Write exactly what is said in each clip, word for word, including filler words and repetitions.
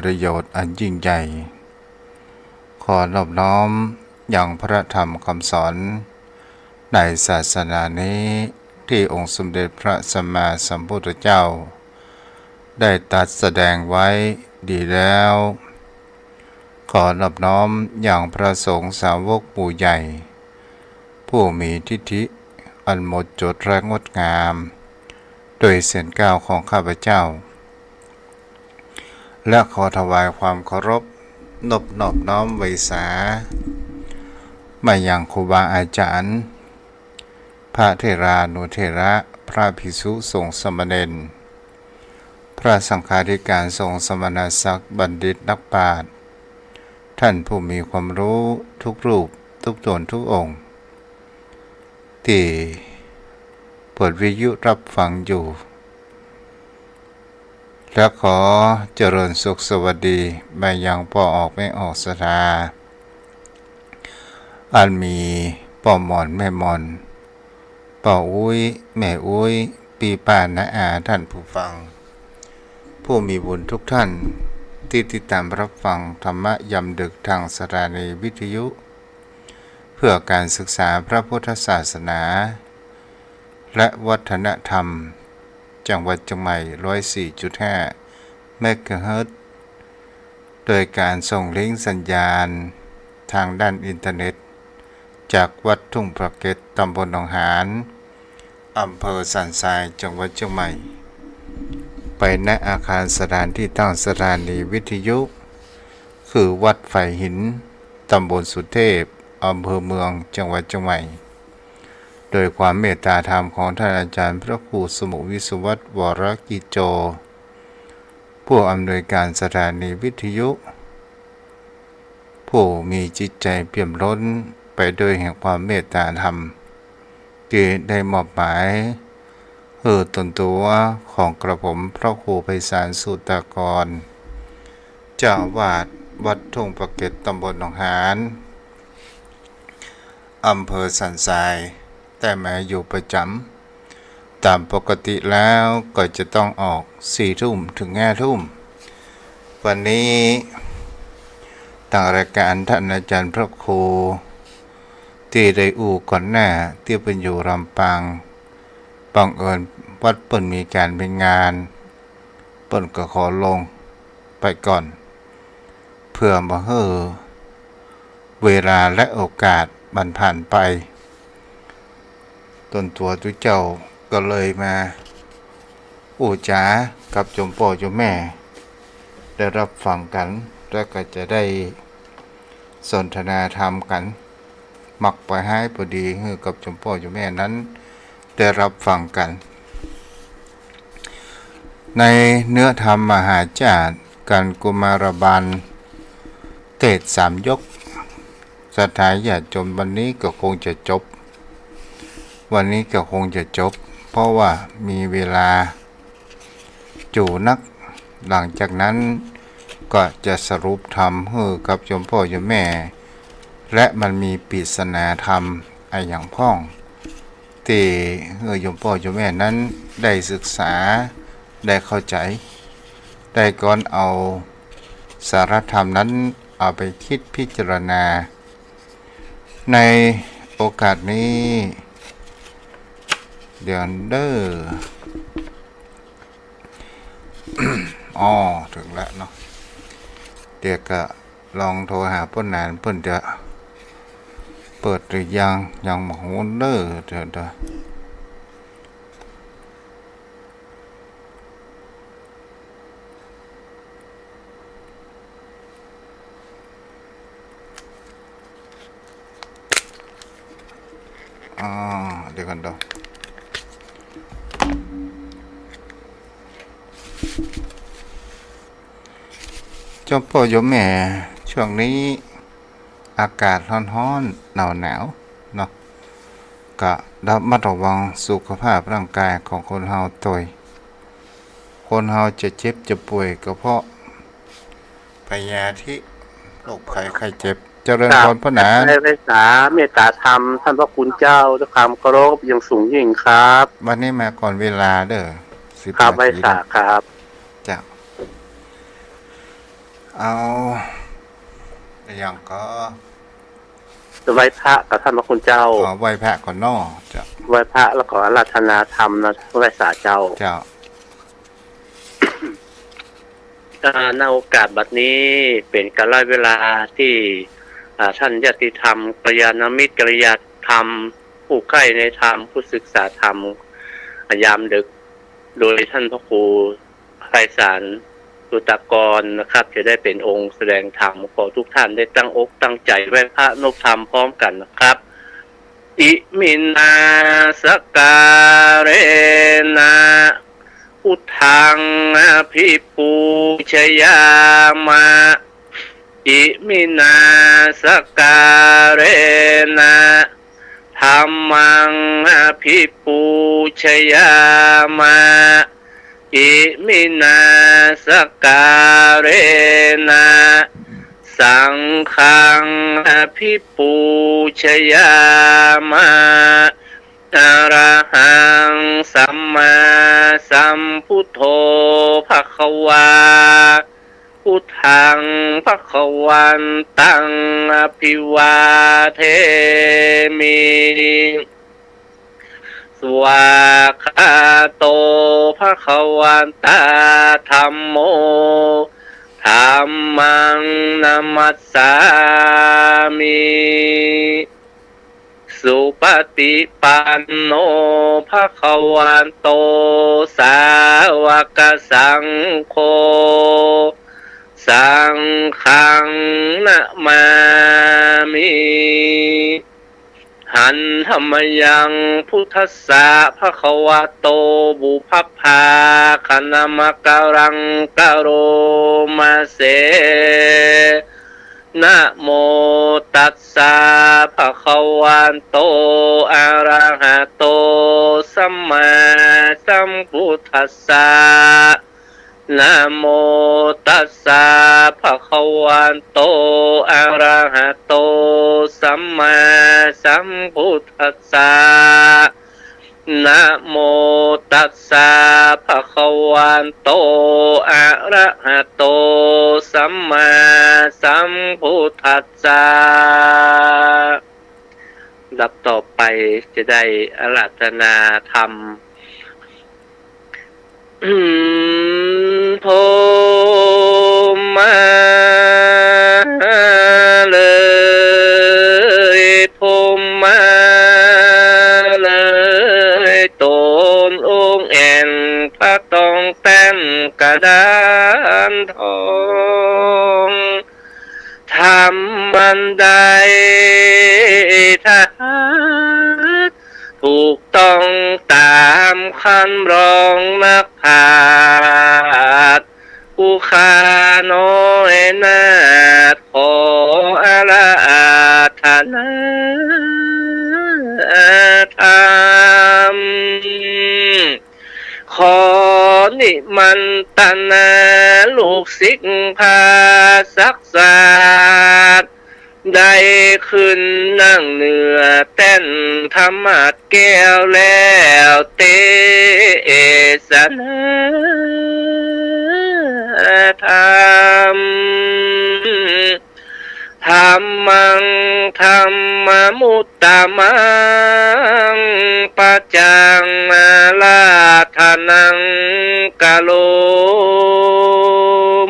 ประโยชน์อันยิ่งใหญ่ ขอนอบน้อมยังพระธรรมคำสอนในศาสนานี้ ตี้องค์สมเด็จพระสัมมาสัมพุทธเจ้า ได้ตรัสแสดงไว้ดีแล้ว ขอนอบน้อมยังพระสงฆ์สาวกหมู่ใหญ่ ผู้มีทิฏฐิอันหมดจดและงดงาม โดยเสียงกล่าวของข้าพเจ้า และขอถวายความเคารพนบนอบน้อมไหว้สา มายังครูบาอาจารย์ พระเถรานุเถระ พระภิกษุสงฆ์สามเณร พระสังฆาธิการสงฆ์สมณศักดิ์บัณฑิตนักปราชญ์ ท่านผู้มีความรู้ทุกรูปทุกตนทุกองค์ ตี้เปิดวิทยุรับฟังอยู่ และขอเจริญสุขสวัสดีมายังป้อออกแม่ออกศรัทธา อันมีป้อหม่อนแม่หม่อน ป้ออุ๊ยแม่อุ๊ย ปี้ป้าน้าอาท่านผู้ฟัง ผู้มีบุญทุกท่าน ตี้ติดตามรับฟังธรรมะยามดึกทางสถานีวิทยุ เพื่อการศึกษาพระพุทธศาสนา และวัฒนธรรม จังหวัดเชียงใหม่ ร้อยสี่จุดห้า เมกะเฮิรตซ์ โดยการส่งลิงก์สัญญาณทางด้านอินเทอร์เน็ต จากวัดทุ่งพระเก็ด ตำบลหนองหาน อำเภอสันทราย จังหวัดเชียงใหม่ ไปณอาคารสถานที่ตั้งสถานีวิทยุ คือวัดฝายหิน ตำบลสุเทพ อำเภอเมือง จังหวัดเชียงใหม่ โดยความเมตตาธรรมของท่านอาจารย์พระครูสมุห์วิศวัฒน์ วรกิจโจ ผู้อำนวยการสถานีวิทยุ ผู้มีจิตใจเปี่ยมล้นไปด้วยแห่งความเมตตาธรรม ตี้ได้มอบหมายหื้อตนตั๋วของกระผมพระครูไพศาล สูตากร เจ้าอาวาสวัดทุ่งพระเก็ด ตำบลหนองหาน อำเภอสันทราย ได้มาอยู่ประจำ ตามปกติแล้วก็จะต้องออกสี่ทุ่มถึงห้าทุ่ม วันนี้ตางรายการท่านอาจารย์พระครู ตี้ได้อู้ก่อนหน้า ตี้เปิ้นอยู่ลำปาง บังเอิญวัดเปิ้นมีก๋านมีงาน เปิ้นก็ขอลงไปก่อน เพื่อบ่หื้อเวลาและโอกาสมันผ่านไป ตนตั๋วตุ๊เจ้าก็เลยมาอู้จ๋ากับโยมป้อโยมแม่ ได้รับฟังกั๋น แล้วก็จะได้สนทนาธรรมกั๋น มักปอยฮ้ายปอดี หื้อกับโยมป้อโยมแม่นั้นได้รับฟังกั๋น ในเนื้อธรรมมหาจาตุกัณฑ์กุมารบาล เตสน์สามยก ศรัทธาญาติโยม วันนี้ก็คงจะจบ วันนี้ก็คงจะจบ เพราะว่ามีเวลา จู๋นัก หลังจากนั้นก็จะสรุปธรรมหื้อกับโยมป้อโยมแม่ และมันมีปริศนาธรรมอะหยังพ่อง ตี้หื้อโยมป้อโยมแม่นั้นได้ศึกษา ได้เข้าใจ๋ ได้ก้อนเอาสาระธรรมนั้นเอาไปกึ๊ดพิจารณา ในโอกาสนี้ เดี๋ยวเด้อ อ้อ เถิงแล้วเนาะ เดี๋ยวก็ลองโทรหาป้อหนาน เปิ้นจะเปิดหรือยัง ยังบ่ฮู้เด้อ เดี๋ยวเด้อ อ๋อ เดี๋ยวก่อนเด้อ โยมป้อโยมแม่ ช่วงนี้อากาศฮ้อนๆ หนาวๆ เนาะ ก็ระมัดระวังสุขภาพร่างกายของคนเฮาตวย คนเฮาจะเจ็บจะป่วยก็เพราะพยาธิ โรคภัยไข้เจ็บ เจริญพรป้อหนาน ไหว้สาเมตตาธรรมท่านพระคุณเจ้าด้วยความเคารพอย่างสูงยิ่งครับ วันนี้มาก่อนเวลาเด้อ สิบ ครับ นาที ไหว้สาครับ เจ้า เอา อะหยังก่อ ไหว้พระกับท่านพระคุณเจ้า อ๋อ ไหว้พระก่อนเนาะ เจ้า ไหว้พระแล้วก็อาราธนาธรรมนะ ไหว้สาเจ้า เจ้า อ่า ณ โอกาสบัดนี้เป๋นกาลเวลาตี้ อ่า ท่านญาติธรรม กัลยาณมิตร กัลยาณธรรม ผู้ใคร่ในธรรม ผู้ศึกษาธรรม อ่า ยามดึก โดยท่านพระครูไพศาล สุตตากรนะครับ จะได้เป๋นองค์แสดงธรรม ขอทุกท่านได้ตั้งอกตั้งใจ๋ไหว้พระนบธรรมพร้อมกั๋นนะครับ อิมินา สกาเรนะ พุทธัง อภิปูชยามะ อิมินา สกาเรนะ ธัมมัง อภิปูชยามะ อิมินา สกาเรนะ สังฆัง อภิปูชยามะ อะระหัง สัมมาสัมพุทโธ ภะคะวา พุทธัง ภะคะวันตัง อะภิวาเทมิ สวากขาโต ภะคะวะตา ธัมโม ธัมมัง นะมัสสามิ สุปะติปันโน ภะคะวะโต สาวะกะสังโฆ สังฆัง นะมามิ หันทะมะยัง พุทธัสสะ ภะคะวะโต ปุพพะภาคะนะมะกะรัง กะโรมะเส นะโมตัสสะ ภะคะวะโต อะระหะโต สัมมาสัมพุทธัสสะ นะโมตัสสะ ภะคะวะโต อะระหะโต สัมมาสัมพุทธัสสะ นะโมตัสสะ ภะคะวะโต อะระหะโต สัมมาสัมพุทธัสสะ ลำดับต่อไปจะได้อาราธนาธรรม พรหมมาเลย พรหมมาเลย ตนองค์แอ่น พระตองแต้นกระดานทอง ธรรมอันใดถ้าหากถูกต้องต๋ามคำร้องนักปราชญ์ ผู้ข้าน้อยนาถขออาราธนาธรรม ขอนิมันตนาลูกศิษย์พระสักสาท ได้ขึ้นนั่งเหนือแต้นธรรมาสน์แก้วแล้วเตสนาธรรม ธัมมัง ธัมมะมุตตะมัง ปัจจัง อาราธนัง กะโร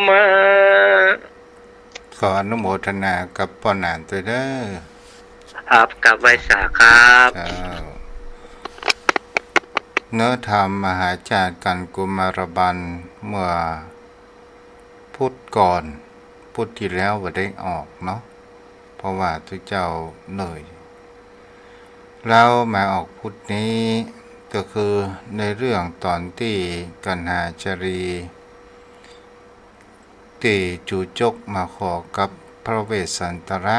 มะ ขออนุโมทนากับป้อหนานตวยเด้อ ครับ กราบไหว้สาครับ เจ้า เนื้อธรรมมหาจารย์กัณฑ์กุมารบัลเมื่อพุธก่อน พุธตี้แล้วบ่ได้ออกเนาะ เพราะว่าตุ๊เจ้าเหนื่อย แล้วมาออกพุธนี้ ก็คือในเรื่องต๋อนตี้กัณหาจารี ตี้จู๋จกมาขอกับพระเวสสันตระ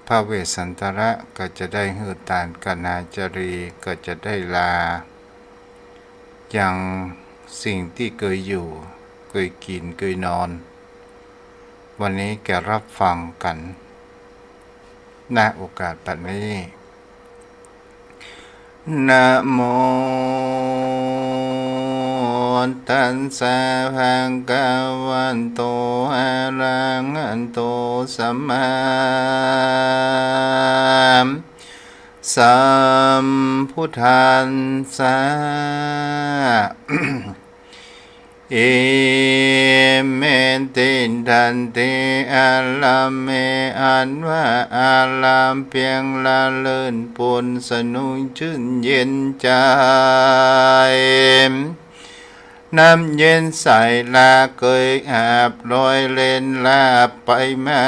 พระเวสสันตระก็จะได้หื้อตานกัณหาจารี ก็จะได้ลา ยังสิ่งตี้เกยอยู่ เกยกิ๋น เกยนอน วันนี้แก่รับฟังกั๋น ณ โอกาสบัดนี้ นะโม ตัสสะ ภะคะวะโต อะระหะโต สัมมาสัมพุทธัสสะ อิเม ติฏฐันติ อารัมเม อันว่าอารัมเปียงละเลิศปูนสนุกจื้นเย็นใจ๋ น้ำเย็นใสละเกยอาบลอยเล่นลาบไปมา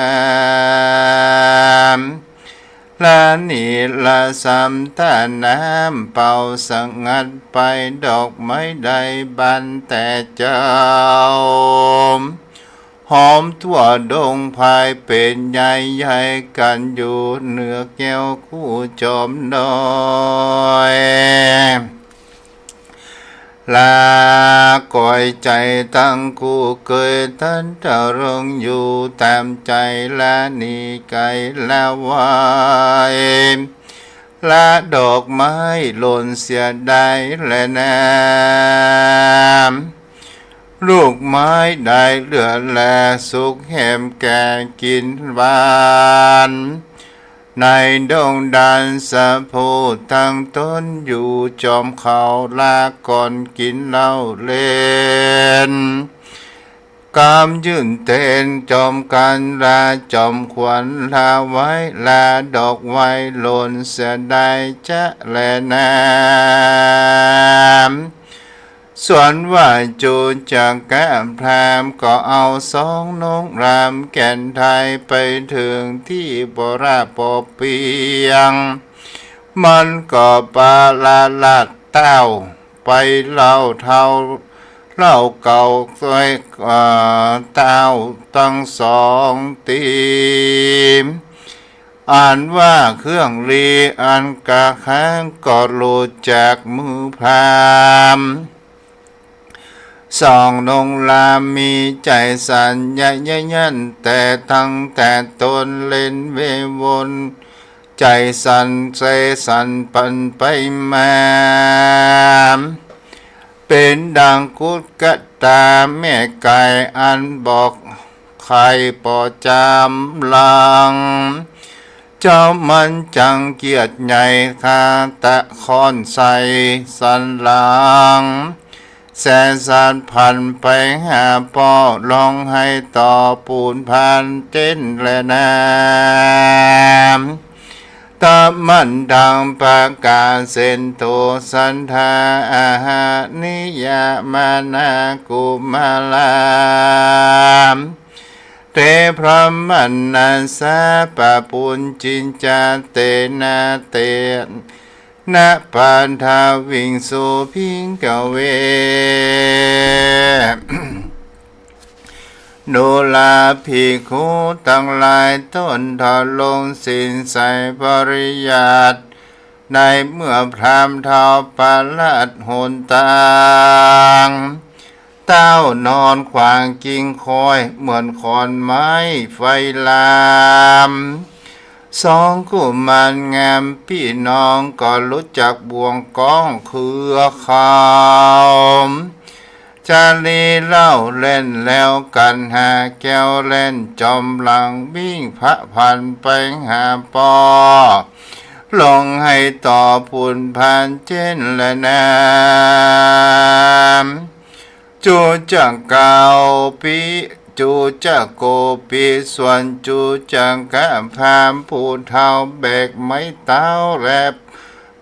ละนีละสำต้าน้ำเป่าสงัดไป ดอกไม้ได้บานแต่เจ้า หอมทั่วดงไพร เป๋นใยใยกั๋นอยู่เหนือแก้วคู่จอมดอย ละก๋อยใจ๋ตังคู่เกยตันตะรงอยู่ต๋ามใจ๋ ละหนีไก๋ละไว ละดอกไม้หล่นเสียดายแลนา ลูกไม้ได้เลือดแลสุกแหมแก่กิ๋นหวาน ในดงดานสะโพธิ์ตังต้นอยู่จอมเขา ละก่อนกิ๋นเหล้าเล่น กำยื่นเต้นจอมกั๋น ละจอมขวัญละไว้ ละดอกไว้หล่นเสียดายจะแลนา ส่วนว่าจุจักกะพราหมณ์ก็เอาสองนกรามแก่นไทยไปเถิงตี้บระปอเปียง มันก็ประหลาดเต้าไปเล่าเต้า เล่าเก่าตวย เอ่อ เต้าตังสองตี้ อันว่าเครื่องรีอันกะค้างก็หลุดจากมือพราหมณ์ สองนกรามมีใจ๋สัญญายันแต่ตั้งแต่ต้นเล่นเววน ใจ๋สั่นเซสั่นปั่นไปมา เป๋นดังกุดกะตาแม่ไก่อันบอกไข่ปอจามลัง เจ้ามันจังเกียจใหญ่คาตะคอนใส่สันหลัง แสนสารพันไปหาป้อ ร้องไห้ต่อปูนพานเจ๊นแลนา ตะมันดังประกาศเสนโต สันทาอาหานิยามานากุมารา เต พระมนัสสะ ปะปุญจินจา เตนะ เตนะ ปาทาวิงสุ ภิกขเว ดูราภิกขุตังหลาย ต้นทรงศีลใส่ปริยัติ ในเมื่อพราหมณ์เฒ่าประหลาดหนตาง เต้านอนขวางกิ่งคอย เหมือนขอนไม้ไฟลาม สองกุมารงามปี้น้อง ก็รู้จักบ่วงก้องเครือเขา จะลีเล่าเล่นแล้วกั๋นหาแก้วเล่น จอมหลังวิ่งพะพลันไปหาป้อ ร้องไห้ต่อปูนพานเจ๊นแลนา จุจักกะโกปิ จุจักโกปิ ส่วนจุจักกะพราหมณ์ผู้เฒ่าแบกไม้เต๊าและ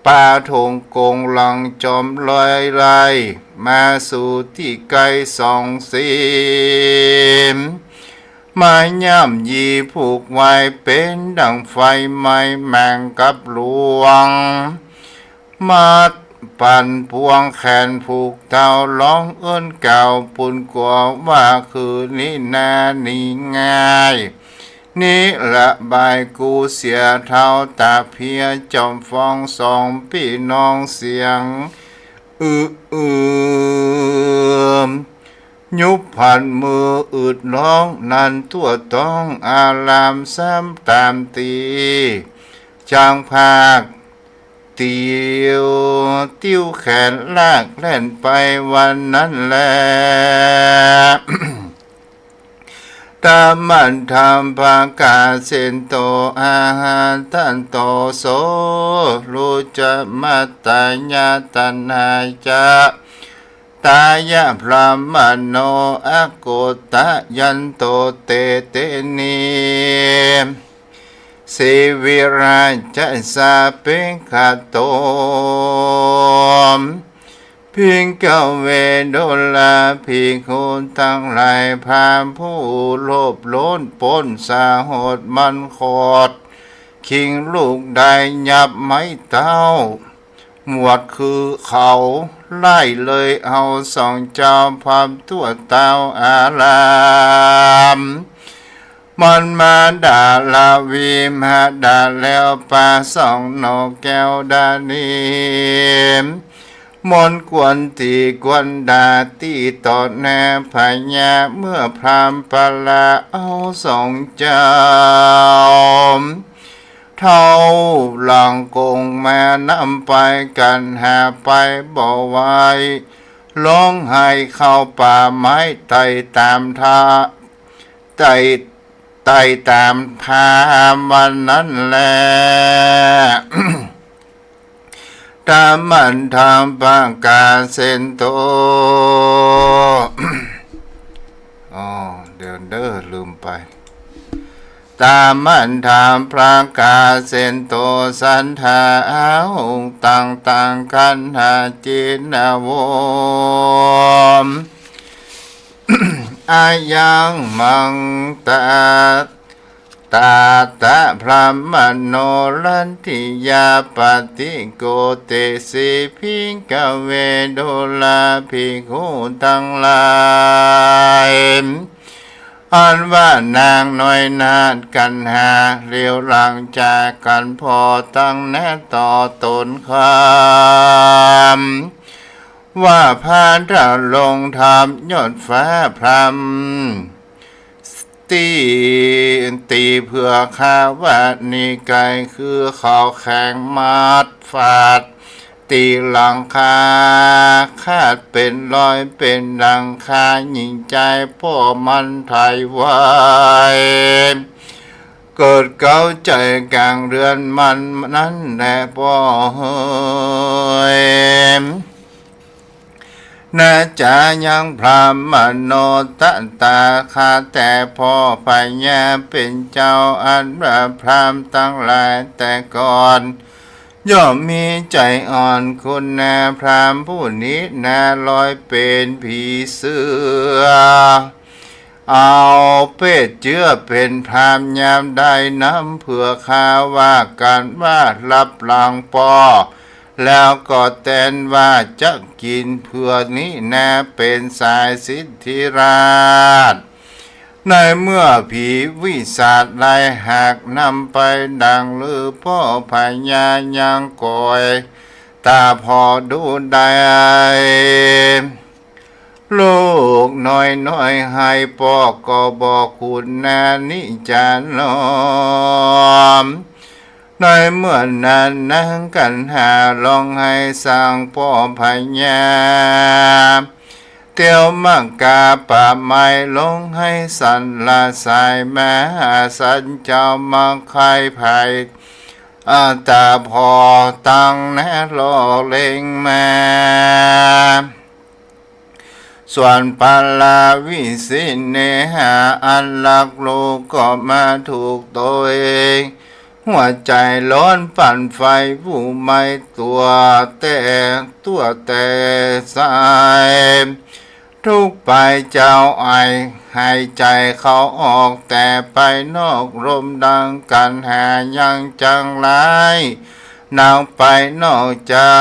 ปาถงกงหลังจอมลอยไล่ มาสู่ตี้ใก้สองศีล มาย่ำยีผูกไว้ เป๋นดั่งไฟไหม้แมงกับหลวง มัดปั่นปวงแขนผูกเต้า ร้องเอิ้นกล่าวปูนกั๋วว่า คือนี้นาหนีง่าย นี้ระบายกูเสียเฒ่า ตะเภียจอมฟองสองปี้น้องเสียง อืออือ ยุบพันมืออืดร้อง นั้นทั่วต๊องอารามซ้ำต๋ามตี้ จักภาค ติว ติ้วแขนลากแล่นไปวันนั้นแล ตมันทัมภะกาเสนโต อาหาตันโต โส รุจจะมัตตายะ ตัณหายะ ตายะ พรหมโน อโกตยันโต เตเตนิ สีวิราชสาเปขะโต ภิกขเว ดูราภิกขุตังหลาย พราหมณ์ผู้โลภโลนปล้นสาหดมันขอด คิงลูกได้ยับไม้เต๊า หมวดคือเขาไล่เลยเอาสองเจ้าพร้อมตั๋วเต๊าอาราม มันมาด่าลาวีมาด่าแล้วปาสองหน่อแก้วดานี มนต์กวนตี้กวนด่าตี้ต่อหน้าพญา เมื่อพราหมณ์ปลาเอาสองเจ้า เท้าหลังกงมานำไปกั๋นหาไปบ่ไหว ฮ้องไห้เข้าป่าไม้ไต่ต๋ามทา ไต่ ไต่ต๋ามพราหมณ์วันนั้นแล ตมันทัมภะกาเสนโต อ๋อ เดี๋ยวเด้อ ลืมไป ตมันทัมภะกาเสนโต สัตถาอาหุตัง ตังคันหาเจนะโว อายังมังตะ ตาตะ พรหมโน รัตติยาปฏิโกเตสิ ภิกขเว ดูราภิกขุตังหลาย อันว่านางน้อยนาถกัณหา เหลียวหลังจากกั๋นผ่อตังแนะต่อต๋นความ ว่าพระนรงค์ธรรมยอดฟ้าพรหม ตี้ ตี้เผื่อข้าว่านิกาย คือเขาแข็งมัดฟาด ตี้หลังคา ขาดเป๋นรอยเป๋นหลังคา หญิงจายป้อมันไถวาย เกิดเกาใจ๋ก๋างเฮือนมันนั้นแลป้อเฮย นาจ๋ายังพรหมโน ตถา ข้าแต่พ่อพญาเป๋นเจ้า อันว่าพราหมณ์ตังหลายแต่ก่อน ย่อมมีใจ๋อ่อนคุณนา พราหมณ์ผู้นี้นาลอยเป๋นผีเสื้อ เอาเปศเจื้อเป๋นพราหมณ์ยามใดนำ เผื่อข้าว่ากั๋นว่าลับหลังป้อ แล้วก็แตนว่าจะกิ๋น เผื่อนี้นาเป๋นสายสิทธิราช ในเมื่อผีวิสัชหลายหากนำไปดังลือ ป้อพญายังก๋อยต๋าผ่อดูได้ ลูกน้อยๆ ไห้ป้อก็บ่ขุนนา นิจ๋าน้อม ในเมื่อนั้นนางกัณหาร้องไห้สร้างป้อพญา เตียวมกาป่าไม้ร้องไห้สั่นละสายมา หาสันเจ้ามาไขว่ไผ่ อาต๋าผ่อตังแนะล่อเล็งมา ส่วนปาราวิสิเนหา อันรักลูกก็มาถูกโตย หัวใจ๋ร้อนปั่นไฟ ผู้ไหม้ตั๋วแตก ตั๋วแตกสาย ทุกข์ไปเจ้าไอ หายใจ๋เข้าออกแต่ไปนอก ลมดังกัณหายังจังไร หนาวไปนอกจั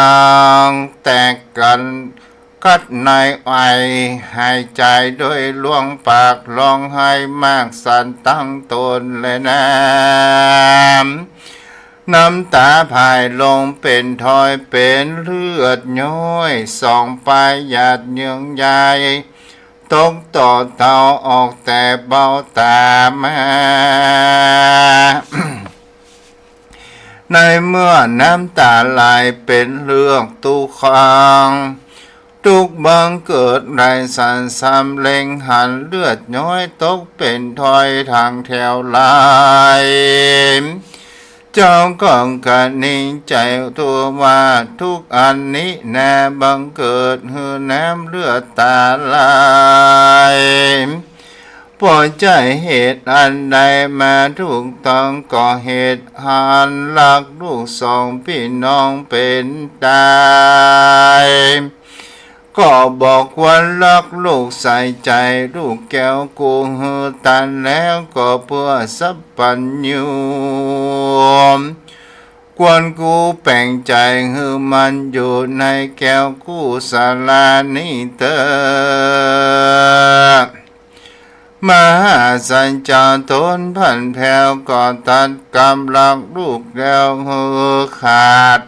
งแตกกั๋น กัดในไอ หายใจ๋โดยล่วงปาก ร้องไห้มากสั่นตังต๋นแลนา น้ำต๋าผ่ายลงเป๋นทอย เป๋นเลือดย้อย สองปายหยาดเยืองใย ตกต่อเต้าออกแต่เบ้าต๋ามา ในเมื่อน้ำต๋าไหลเป๋นเรื่องตุ๊กขัง ตุ๊กบังเกิดได้สันสำเร็งหัน เลือดย้อยตกเป๋นถ้อยทางแถวหลาย เจ้าก็กระหนิงใจ๋ทั่วว่า ตุ๊กอันนี้แน่บังเกิดหื้อน้ำเลือดต๋าไหล บ่ใจ้เหตุอันใดมาถูกต้อง ก็เหตุหันรักลูกสองปี้น้องเป๋นต๋าย ก็บ่ควรลักลูกใส่ใจ๋ ลูกแก้วกู้หื้อตันแล้ว ก็เปื้อสัพพัญญู ควรกู้แป๋งใจ๋หื้อมั่นอยู่ในแก้วกู้สารานี้เต๊อะ มหาสัจจ์เจ้าต๋นผันแผวก็ตรัสกำลักลูกแล้วหื้อขาด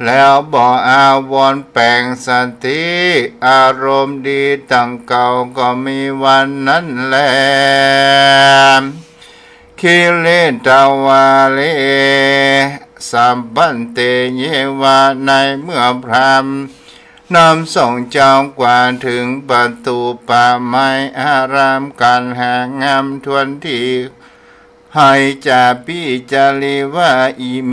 แล้วบ่อาวรณ์แป๋งสติ อารมณ์ดีตังเก่าก็มีวันนั้นแล คิริตวาเร สัพพันเต เยวะ ในเมื่อพราหมณ์นำสองเจ้ากว่าเถิงประตู๋ป่าไม้อาราม ก๋านหางามถ้วนตี้ ไฮจาปิจาริวะอิเม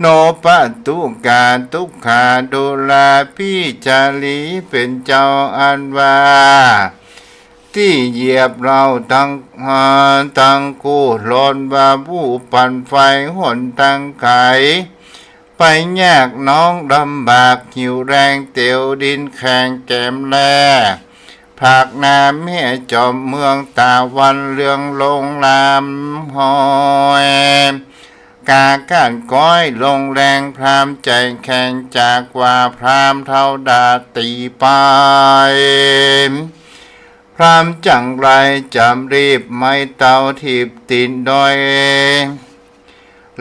โนปะตุกาตุ๊กขา ดูราปิจาริ เป๋นเจ้าอันว่า ตี้เหยียบเฮาตัง ตังกู้ หลอนว่าผู้ปั่นไฟหนตางไก๋ ไปยากน้องลำบาก หิวแรงเตียวดินแข็งแก๋มแล ผากนาแม่จอมเมืองตะวันเรืองลงลำฮอย ก๋าก้านก้อยลงแรง พราหมณ์ใจ๋แข็งจากว่า พราหมณ์เฒ่าดาตีไป พราหมณ์จังไรจ๋ำรีบไม้เต๊าถีบตี๋นดอย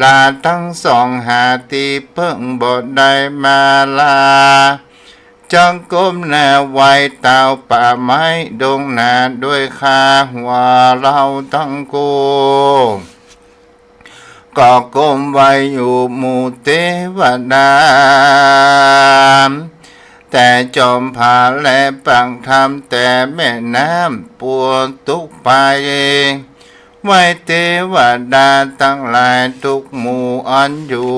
ลาตังสองหาตี้เปิ้งบ่ได้มาลา จักก้มหน้าไหว้เต้าป่าไม้ดงหนา ด้วยข้าหัวเฮาตังกู้ ก็ก้มไหว้อยู่หมู่เตวดา แต่จอมผาและปากถ้ำ แต่แม่น้ำปัวตุ๊กไป ไหว้เตวดาตังหลายตุ๊กหมู่อันอยู่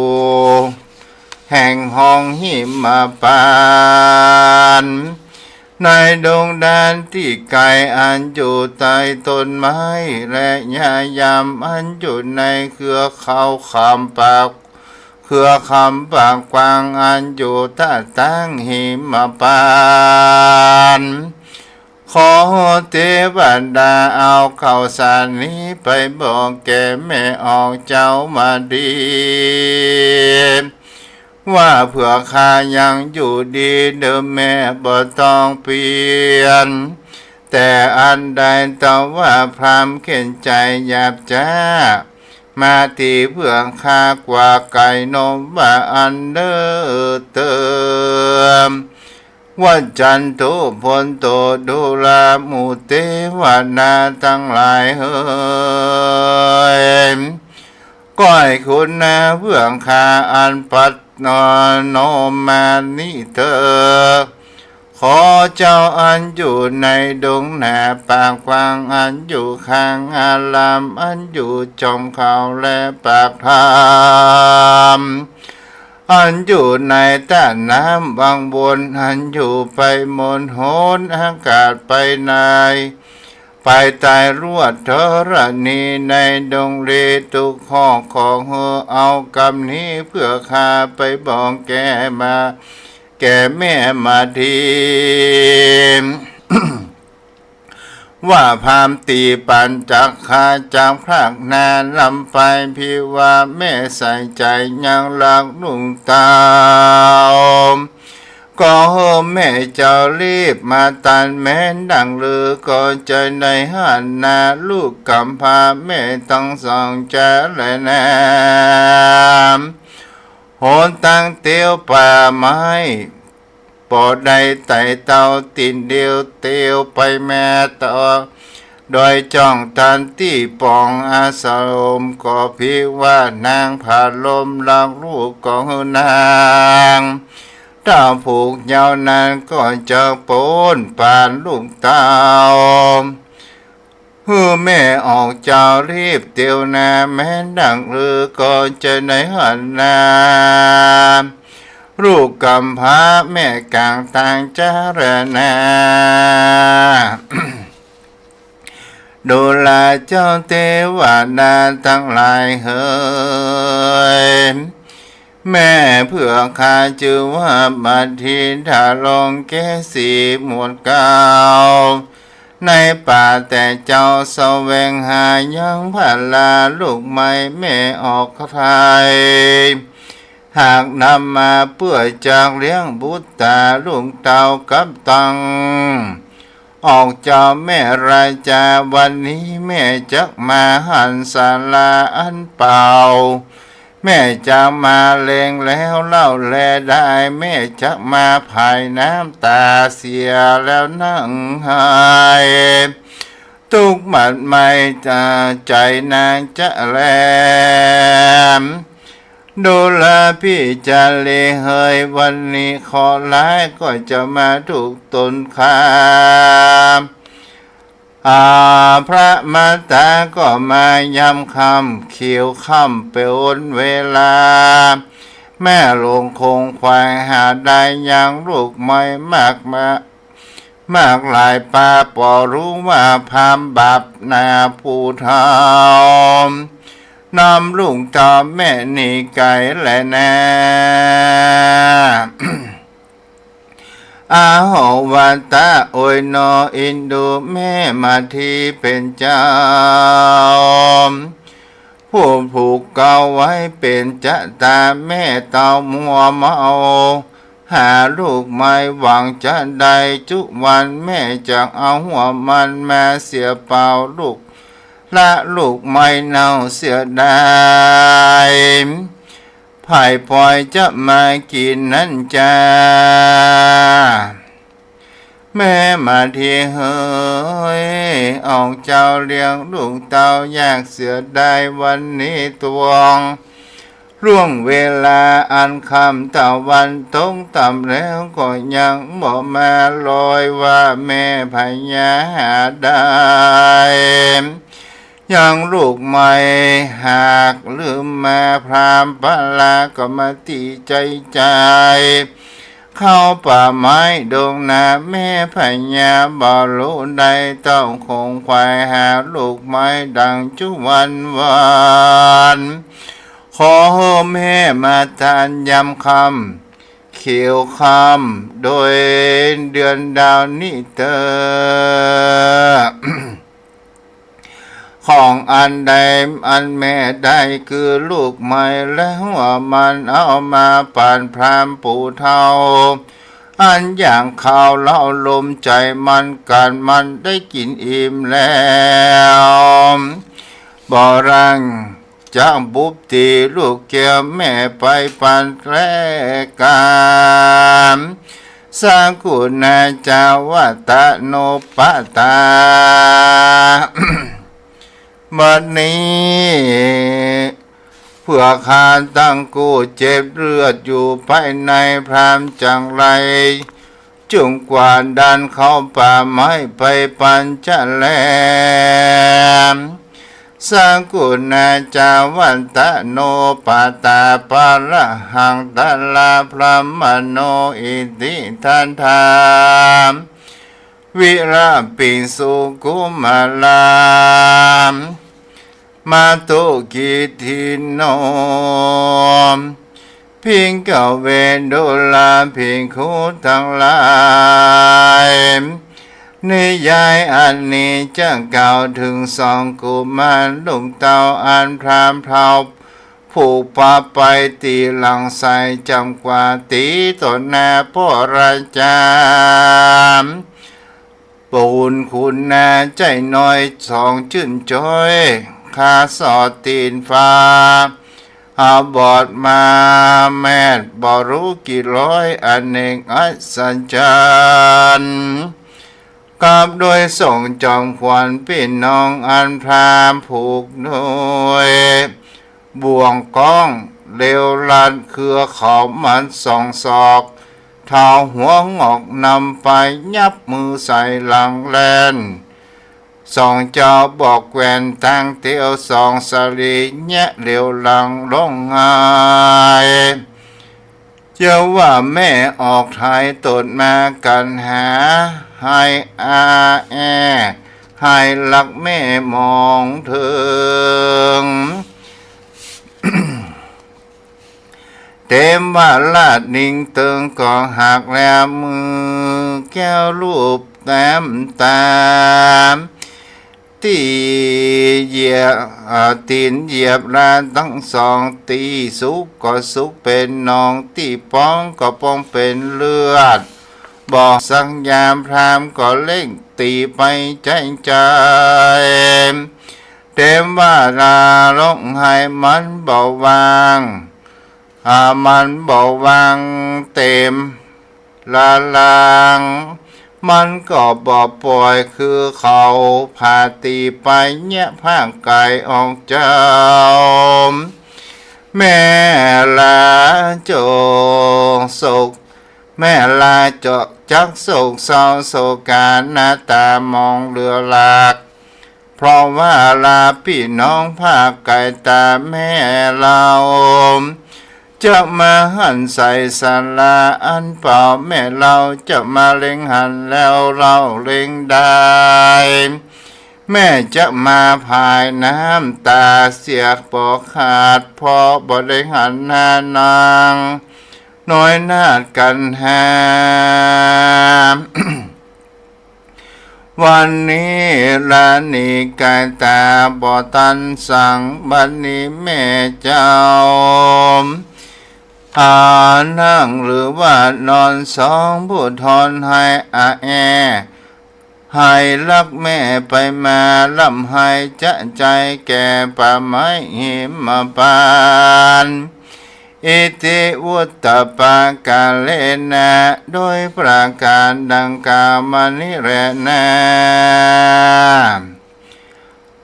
แห่งห้องหิมปาน ในดงแดนตี้ไก๋ อันอยู่ใต้ต้นไม้ และหญ้ายำ อันอยู่ในเครือเขาขามปาก เครือขามปากกว้าง อันอยู่ตะตางหิมปาน ขอเตวดาเอาข่าวสารนี้ไปบอกแก่แม่ออกเจ้ามาดี ว่าเผื่อข้ายังอยู่ดีเดิมแม่บ่ต้องเปลี่ยน แต่อันใดเต้าว่าพราหมณ์เข็ญใจ๋หยาบจ๊า มาตี้เผื่อข้ากว่าไก๋นมว่าอันเน่อเติม วัจจันตุ โผนโต ดูราหมู่เตวดาตังหลายเหย ก้อยคุณนาเผื่อข้าอันปัดนอนนมมานี้เถิด ขอเจ้าอันอยู่ในดงหนาปากกว้าง อันอยู่ข้างอาราม อันอยู่จอมเขาและปากถ้ำ อันอยู่ในต้าน้ำวังวน อันอยู่ไปบนหนอากาศไปใน ไปใต้ลวดธรณีในดงเลทุกข้อ ขอหื้อเอากำนี้เผื่อข้าไปบอกแก่มา แก่แม่มาดี ว่าพราหมณ์ตี้ปัญจักขาจากพรากนาลำไป ภิว่าแม่ใส่ใจ๋ยังรักลูกเต้า ก็หื้อแม่เจ้ารีบมาตันแม้นดังลือ ก็จะได้หันหน้าลูกก๋ำพร้าแม่ตังสองจ๊าแลนา หนตางเตียวป่าไม้ บ่ได้ไต่เต้าตี๋นเดียวเตียวไปแม่ตอง โดยจ้องตันตี้ป๋องอสรม ก็ผิดว่านางผาลมรักลูกของนาง เต้าผูกเยาว์นั้นก็จะป๊นปานลูกเต้า หื้อแม่ออกเจ้ารีบเตียวนา แม้นดังลือก็จะได้หันนา ลูกกำพร้าแม่ก๋างตางจารณา ดูราเจ้าเตวดาตังหลายเหย แม่เปื้อข้าจื้อว่ามาทีดาลงเกสีหมวดเกล้า ในป่าแต่เจ้าแสวงหายังพาราลูกไม้แม่ออกไคร่ หากนำมาเปื้อจักเลี้ยงบุตราลูกเต้ากับตัง ออกเจ้าแม่ราจา วันนี้แม่จักมาหันสาราอันเปล่า แม่จักมาเล็งแล้วเล่าแลได้ แม่จักมาผายน้ำต๋าเสียแล้วนั่งไห้ ตุ๊กข์หมัดไหม้ใจ๋นางจะแล ดูราพิจารีเหย วันนี้เคราะห์ร้ายก็จะมาถูกต๋นข้า อ่า พระมาต๋าก็มายามค่ำ เขียวค่ำเป๋นเวลา แม่หลวงคงใคร่หาได้ยังลูกไม้มากมา มากหลายปา ปอรู้ว่าพราหมณ์บาปนาผู้เฒ่า นำลูกเต้าแม่หนีไก๋แลนา อาหวตะโอยหนออินดู แม่มาทีเป๋นเจ้า ผู้ผูกเกล้าไว้เป๋นจะตา แม่เต้ามัวเมา หาลูกไม้หวังจะได้จุวัน แม่จักเอาหัวมันมาเสียเปล่า ลูกละลูกไม้เน่าเสียดาย ใผปล่อยจะมากิ๋นนั้นจา แม่มาทีเหย ออกเจ้าเลี้ยงลูกเต้ายากเสียดาย วันนี้ตวงล่วงเวลาอันค่ำตะวันตกต่ำแล้ว ก็ยังบ่มาลอยว่าแม่พญาหาได้ ยังลูกไม้หากลืมมา พราหมณ์ปาราก็มาตี้ใจ๋ใจ๋ เข้าป่าไม้ดงนา แม่พญาบ่ฮู้ได้ เต้าคงใคร่หาลูกไม้ดังจุวันวาน ขอหื้อแม่มาทานยามค่ำ เขียวค่ำโดยเดือนดาวนี้เต๊อะ ของอันใดอันแม่ได้คือลูกไม้และหัวมัน เอามาปันพราหมณ์ผู้เฒ่า อันอย่างข้าวเหล้าลมใจ๋มันกั๋น มันได้กิ๋นอิ่มแล้ว บ่รัง จักบุบตี๋ลูกแก้วแม่ไปปันแลกั๋น สกุณาจารย์วัตโนปตา บัดนี้ เปื้อข้าตังกู้เจ็บเลือดอยู่ภายใน พราหมณ์จักไล่ จุ่งกวาดดันเข้าป่าไม้ไปปันจะแล สกุณาจารย์วัตโนปตา ปะระหังตะลาพราหมโณ อิติทัตถา วิระปิงสุกุมาราม มาตุกิทธิโน ภิกขเว ดูราภิกขุตังหลาย นิยายอันนี้จะกล่าวเถิงสองกุมารลูกเต้า อันพราหมณ์เฒ่าผูกปะไปตี๋หลังไส้ จ๋ำกว่าตี๋ต่อหน้าพระราชา บุญคุณนาใจ๋น้อยสองจื้นจ้อย ข้าสอดตี๋นฟ้า อาบอดมาแมดบ่ฮู้กี่ร้อย อเนกอัศจรรย์ กับด้วยทรงจอมขวัญปี้น้องอันพราผูกโดย บ่วงก๊องเลวลัดเครือเขามันสองศอก เท้าหัวหงอกนำไปยับมือใส่หลังแล่น สองเจ้าบอกแกว่นตางเตียวสองสะหลีแยะเหลียวหลังลงหาย เจ้าว่าแม่ออกไถตดมากั๋นหา ไฮอาแอ ไฮฮักแม่มองเถิง เต๋มว่าลาดนิงเติงก็หักแล้ว มือแก้วลูบแต้มตา ตี้เหยียบ เอ่อ ตี๋นเหยียบลาตังสอง ตี้สุกก็สุกเป๋นหนอง ตี้ปองก็ปองเป๋นเลือด บ่สักยามพราหมณ์ก็เร่งตี๋ไปใจ๊ใจ๋ เต๋มว่าลาลงไฮมันบ่วาง อ่า มันบ่วางเต๋มละลาง มันก็บ่ป่อยคือเขา ผ่าตี๋ไปแยะภาคไก๋ออกเจ้า แม่ลาจกโศก แม่ลาจกจักโศกเศร้าโศกา หน้าต๋ามองเหลือหลาก เพราะว่าลาปี้น้องภาคไก๋ต๋าแม่เฮา จะมาหันใส่สาราอันเปล่า แม่เฮาจะมาเล็งหันแล้วเฮาเล็งได้ แม่จะมาผายน้ำต๋าเสียบ่ขาด เพราะบ่ได้หันหน้านางน้อยนาฏกัณหา วันนี้ลาหนีก๋ายต๋าบ่ตันสัง บัดนี้แม่เจ้า อานั่งหรือว่านอนสองผู้ทอนไฮอาแอ ไฮฮักแม่ไปมา ร่ำไฮจะใจ๋แก่ป่าไม้หิมพานต์ อิติวุตตปกาเลนะ โดยประก๋านดังกล่าวมานี้แลนา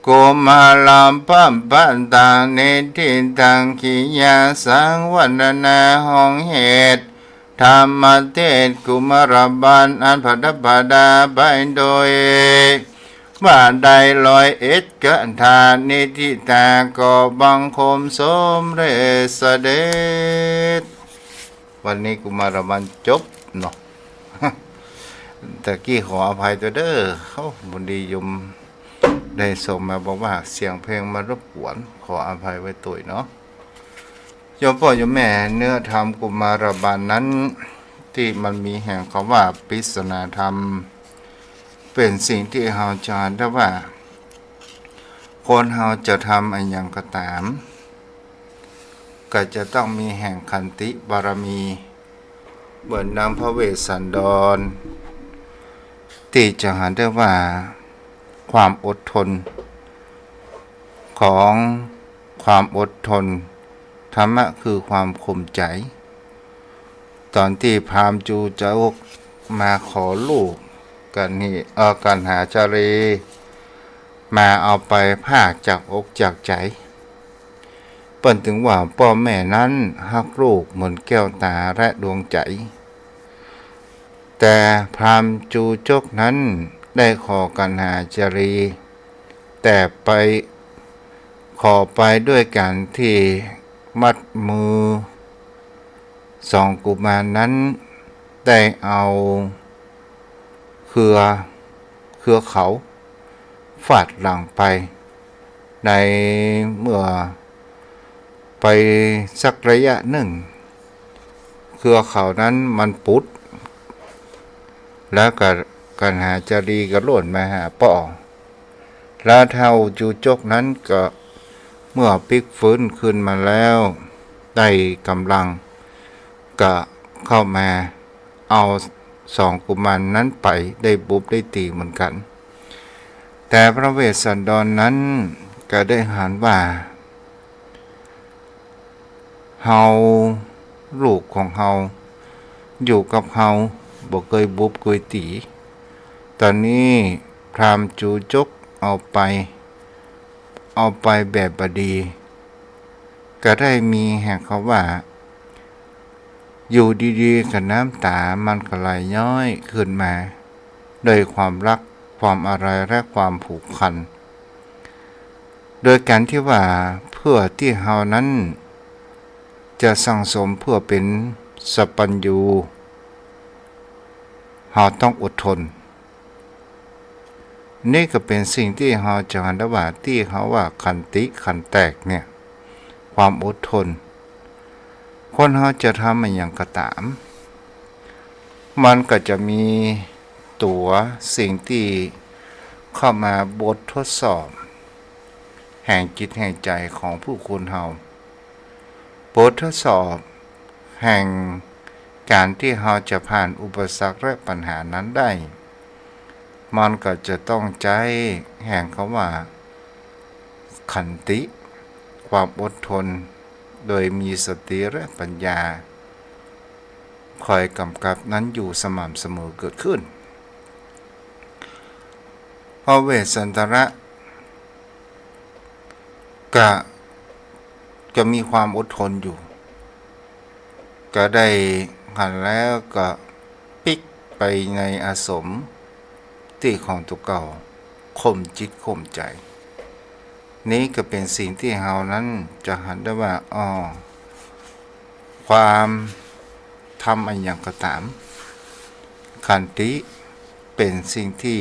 กุมารปะปะตัง นิฏฐิตัง กิยาสัง วรรณนา ห้องเหตุ ธรรมเทศน์กุมารบัณฑ์ อันประดับประดาไปโดย ว่าได้ร้อยเอ็ดคาถา นิฏฐิตา ก็บังคมสมเร็จเสด็จ วันนี้กุมารบัณฑ์จบเนาะ ตะกี้ขออภัยตวยเด้อ เอ้า บุญดีโยมได้ส่งมาบอกว่าเสียงเพลงมารบกวน ขออภัยไว้ตวยเนาะ โยมป้อโยมแม่ เนื้อธรรมกุมารบัณฑ์นั้น ตี้มันมีแห่งกำว่าปริศนาธรรม เป๋นสิ่งตี้เฮาจะได้ว่า คนเฮาจะทำอะหยังก็ต๋าม ก็จะต้องมีแห่งขันติบารมี เหมือนดังพระเวสสันดร ตี้จะหันได้ว่า ความอดทน ของความอดทน ธรรมะคือความข่มใจ๋ ต๋อนตี้พราหมณ์จูจกมาขอลูกกัณหา เอ่อ กัณหาจารี มาเอาไปพรากจากอกจากใจ๋ เปิ้นตึงว่าป้อแม่นั้นฮักลูกเหมือนแก้วต๋าและดวงใจ๋ แต่พราหมณ์จูจกนั้นได้ขอกัณหาจารี แต่ไป ขอไปด้วยก๋านตี้มัดมือสองกุมารนั้น ได้เอาเครือ เครือเขาฟาดหลังไป ในเมื่อไปสักระยะนึ่ง เครือเขานั้นมันปุด แล้วก็กัณหาจารีก็ล่นมาหาป้อ แล้วเฒ่าจูจกนั้นก็เมื่อปิ๊กฟื้นคืนมาแล้ว ได้ก๋ำลัง ก็เข้ามาเอาสองกุมารนั้นไปได้บุบได้ตี๋เหมือนกั๋น แต่พระเวสสันดรนั้นก็ได้หันว่า เฮา ลูกของเฮา อยู่กับเฮา บ่เกยบุบเกยตี๋ ต๋อนนี้พราหมณ์จูจกเอาไป เอาไปแบบบ่ดี ก็ได้มีแห่งเขาว่า อยู่ดีๆ ก็น้ำต๋ามันก็ไหลย้อยขึ้นมา โดยความฮัก ความอาลัย และความผูกพัน โดยก๋านตี้ว่าเปื้อตี้เฮานั้นจะสั่งสมเปื้อเป๋นสัพพัญญู เฮาต้องอดทน นี่ก็เป๋นสิ่งตี้เฮาจะหันได้ว่า ตี้เฮาว่าขันติ ขันแตกเนี่ย ความอดทน คนเฮาจะทำอะหยังก็ต๋าม มันก็จะมีตั๋วสิ่งตี้เข้ามาบททดสอบ แห่งจิตแห่งใจ๋ของผู้คนเฮา บททดสอบแห่งก๋านตี้เฮาจะผ่านอุปสรรคและปัญหานั้นได้ มันก็จะต้องใจ๊แห่งกำว่า ขันติ ความอดทน โดยมีสติและปัญญา คอยก๋ำกับนั้นอยู่สม่ำเสมอเกิดขึ้น พระเวสสันตระ ก็ ก็มีความอดทนอยู่ ก็ได้หันแล้วก็ปิ๊กไปในอาสมตี้ของตั๋วเก่า ข่มจิตข่มใจ๋ นี้ก็เป๋นสิ่งตี้เฮานั้นจะหันได้ว่า อ้อ ความทำอะหยังก็ต๋าม ขันติเป๋นสิ่งตี้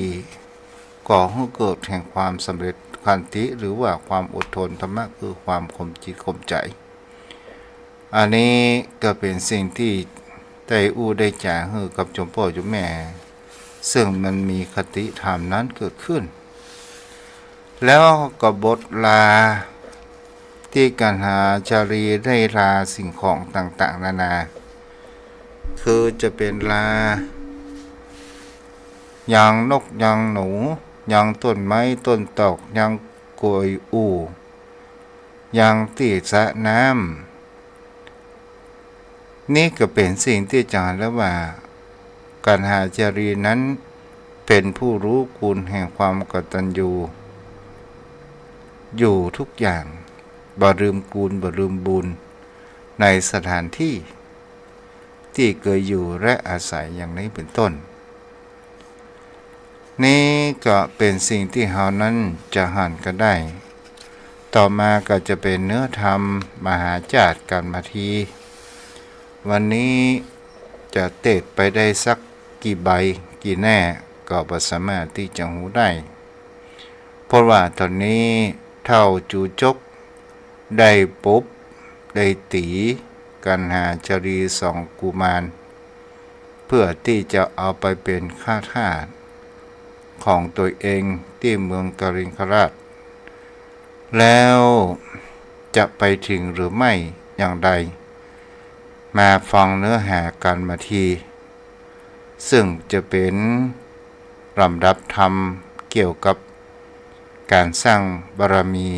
ก่อหื้อเกิดแห่งความสำเร็จ ขันติหรือว่าความอดทน ธรรมะคือความข่มจิตข่มใจ๋ อันนี้ก็เป๋นสิ่งตี้ได้อู้ได้จ๋าหื้อกับโยมป้อโยมแม่ ซึ่งมันมีคติธรรมนั้นเกิดขึ้น แล้วก็บทลาตี้กัณหาจารีได้ลาสิ่งของต่างๆ นานา คือจะเป๋นลา ยังนกยังหนู ยังต้นไม้ต้นตอก ยังกวยอู่ ยังตี้สระน้ำ นี้ก็เป๋นสิ่งตี้จะหันแล้วว่า กัณหาจารีนั้นเป๋นผู้ฮู้คุณแห่งความกตัญญู อยู่ทุกอย่าง บ่ลืมคุณ บ่ลืมบุญ ในสถานตี้ตี้เกยอยู่และอาศัยอย่างนี้เป๋นต้น นี้ก็เป๋นสิ่งตี้เฮานั้นจะหันกั๋นได้ ต่อมาก็จะเป๋นเนื้อธรรมมหาจาตุกัณฑ์มาที วันนี้จะเตสน์ไปได้สักกี่ใบกี่แหน่ก็บ่สามารถตี้จะฮู้ได้ เพราะว่าต๋อนนี้เฒ่าจูจกได้ปบ ได้ตี๋กัณหาจารีสองกุมาร เปื้อตี้จะเอาไปเป๋นข้าทาสของตั๋วเองตี้เมืองกลิงคราช แล้วจะไปถึงหรือไม่อย่างใด มาฟังเนื้อหากัณฑ์มาที ซึ่งจะเป๋นลำดับธรรมเกี่ยวกับก๋านสร้างบารมี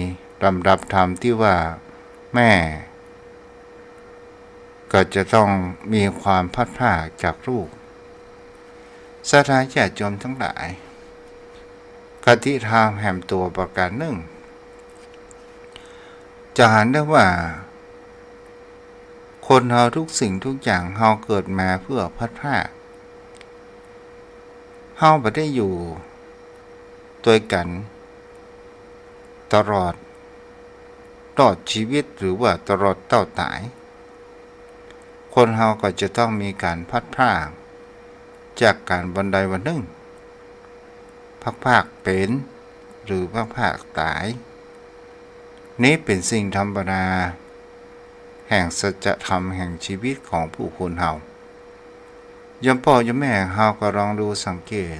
ลำดับธรรมตี้ว่าแม่ ก็จะต้องมีความพลัดพรากจากลูก ศรัทธาญาติโยมตังหลาย คติธรรมแหมตั๋วประก๋านนึ่ง จะหันได้ว่า คนเฮาทุกสิ่งทุกอย่าง เฮาเกิดมาเปื้อพลัดพราก เฮาบ่ได้อยู่ตวยกั๋นตลอด ตลอดจีวิตหรือว่าตลอดเต้าต๋าย คนเฮาก็จะต้องมีก๋านพลัดพรากจากกั๋นวันใดวันนึ่ง พลัดพรากเป๋นหรือพลัดพรากต๋าย นี้เป๋นสิ่งธรรมดาแห่งสัจธรรมแห่งจีวิตของผู้คนเฮา โยมป้อโยมแม่เฮาก็ลองดูสังเกต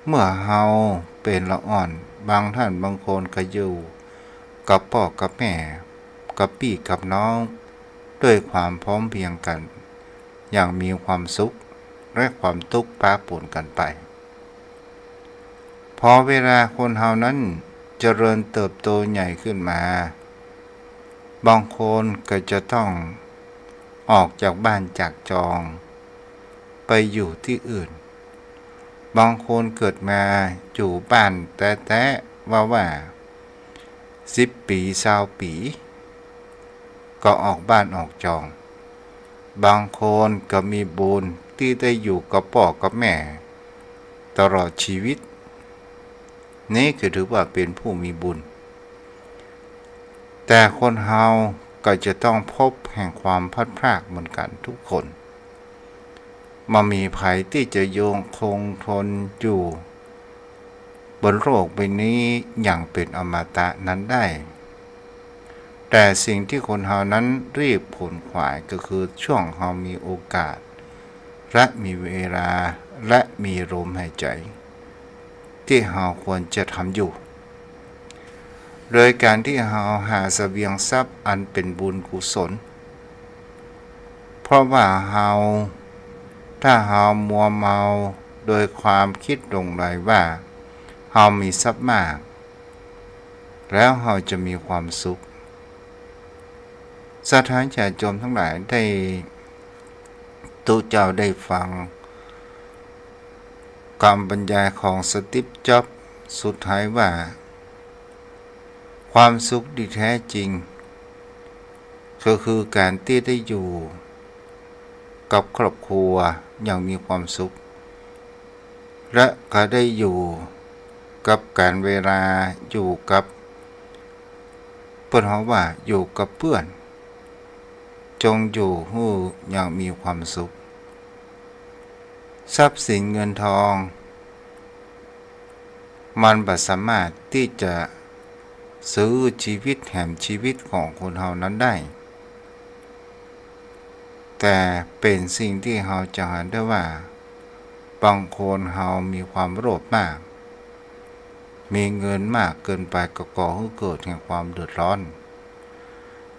เมื่อเฮาเป๋นละอ่อน บางต้านบางคนก็อยู่กับป้อกับแม่ กับปี้กับน้อง ด้วยความพร้อมเพรียงกั๋น อย่างมีความสุขและความตุ๊กข์ปะปนกั๋นไป พอเวลาคนเฮานั้นเจริญเติบโตใหญ่ขึ้นมา บางคนก็จะต้องออกจากบ้านจากจองไปอยู่ตี้อื่น บางคนเกิดมาอยู่บ้านแต๊ๆ ว่าๆ สิบปี๋ ซาวปี๋ ก็ออกบ้านออกจอง บางคนก็มีบุญตี้ได้อยู่กับป้อกับแม่ตลอดชีวิต นี้ก็ถือว่าเป๋นผู้มีบุญ แต่คนเฮาก็จะต้องพบแห่งความพลัดพรากเหมือนกั๋นทุกคน บ่มีใผตี้จะยังคงทนอยู่บนโลกใบนี้อย่างเป๋นอมตะนั้นได้ แต่สิ่งตี้คนเฮานั้นรีบขวนขวายก็คือช่วงเฮามีโอกาส และมีเวลา และมีลมหายใจ๋ ตี้เฮาควรจะทำอยู่ โดยก๋านตี้เฮาหาเสบียงทรัพย์อันเป๋นบุญกุศล เพราะว่าเฮา ถ้าเฮามัวเมาโดยความกึ๊ดหลงใหลว่าเฮามีทรัพย์มาก แล้วเฮาจะมีความสุข ศรัทธาญาติโยมตังหลายได้ ตุ๊เจ้าได้ฟังกำบรรยายของสตีฟ จ็อบส์สุดท้ายว่า ความสุขตี้แท้จริง ก็คือก๋านตี้ได้อยู่กับครอบครัวอย่างมีความสุข และก็ได้อยู่กับก๋าลเวลา อยู่กับ เปิ้นฮ้องว่าอยู่กับเปื้อน จงอยู่หื้ออย่างมีความสุข ทรัพย์สินเงินทอง มันบ่สามารถตี้จะซื้อจีวิตแหมจีวิตของคนเฮานั้นได้ แต่เป๋นสิ่งตี้เฮาจะหันได้ว่า บางคนเฮามีความโลภมาก มีเงินมากเกินไปก็ก่อหื้อเกิดแห่งความเดือดร้อน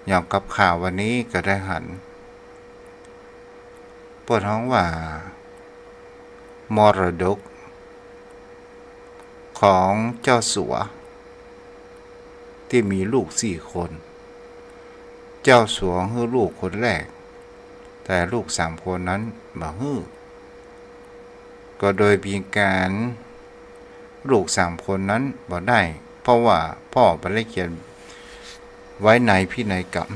อย่างกับข่าววันนี้ก็ได้หัน เปิ้นฮ้องว่า มรดกของเจ้าสัว ตี้มีลูกสี่คน เจ้าสัวหื้อลูกคนแรก แต่ลูกสามคนนั้นบ่หื้อ ก็โดยมีก๋าน ลูกสามคนนั้นบ่ได้ เพราะว่าป้อบ่ได้เขียนไว้ในพินัยกรรม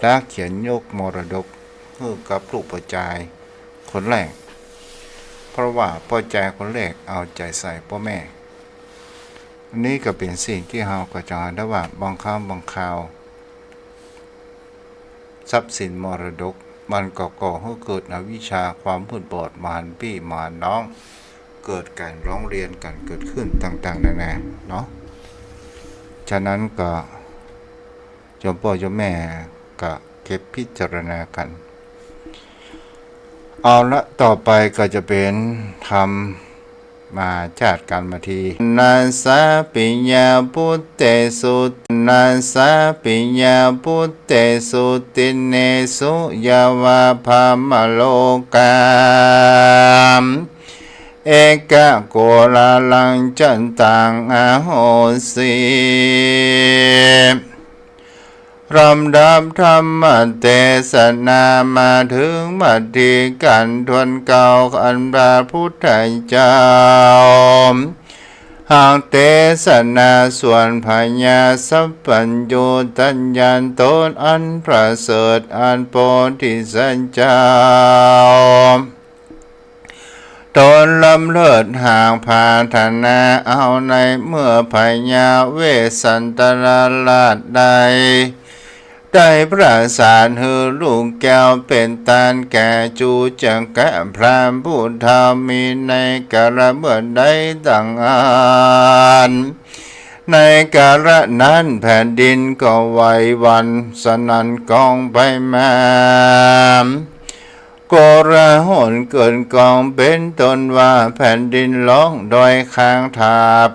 และเขียนยกมรดกหื้อกับลูกป้อจายคนแรก เพราะว่าป้อจายคนแรกเอาใจ๋ใส่ป้อแม่ อันนี้ก็เป๋นสิ่งตี้เฮาก็จะหันได้ว่าบางครั้งบางคราว ทรัพย์สินมรดกมันก็ก่อหื้อเกิดอวิชชาความมืดบอด บ่หันปี้บ่หันน้อง เกิดก๋านร้องเรียนกั๋นเกิดขึ้นต่างๆ นานาเนาะ ฉะนั้นก็โยมป้อโยมแม่ก็เก็บพิจารณากั๋น เอาละ ต่อไปก็จะเป๋นธรรม มาจัดกั๋นมาที นัสสะปิญญาปุตเตสุ นัสสะปิญญาปุตเตสุ ตินเนสุ ยาวะพรหมโลกา เอกะโกลาลังจันตังอโหสิ ลำดับธรรมเตสนามาเถิงบัดนี้ กั๋นทวนเกล้าอันพระพุทธเจ้า หากเตสนาส่วนพญาสัพพัญญูตัญญาตนอันประเสริฐ อันโพธิสัตว์เจ้า ตนล้ำเลิศหากปรารถนาเอาในเมื่อพญาเวสสันตรราชได้ ได้ประสาทหื้อลูกแก้วเป๋นตานแก่ จุ๊กะพราหมณ์ผู้เฒ่ามีในกาละเมื่อใดตั้งอั้น ในกาละนั้นแผ่นดินก็ไหวหวั่นสนั่นกองไปมา โกลาหลเกิดก้องเป๋นต้นว่าแผ่นดินร้องดอยคางทาบ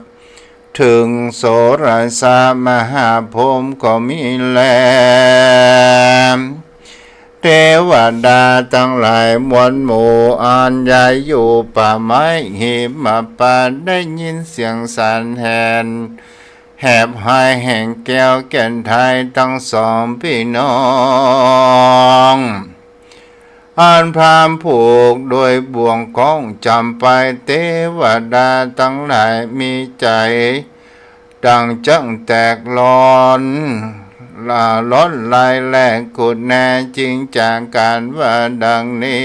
เถิงโสรสะมหาพรหมก็มีแล เตวดาตังหลายมวลหมู่อันใหญ่อยู่ป่าไม้หิมพานต์ได้ยินเสียงสรรแหบ แหบไห้แห่งแก้วแก่นไทยตังสองปี้น้อง อันพราหมณ์ผูกโดยบ่วงคล้องจ๋ำไป เตวดาตังหลายมีใจ๋ดั่งจ๊างแตกลอน ละล้อนลายแหลกกุดแน่ จึงจากกั๋นว่าดังนี้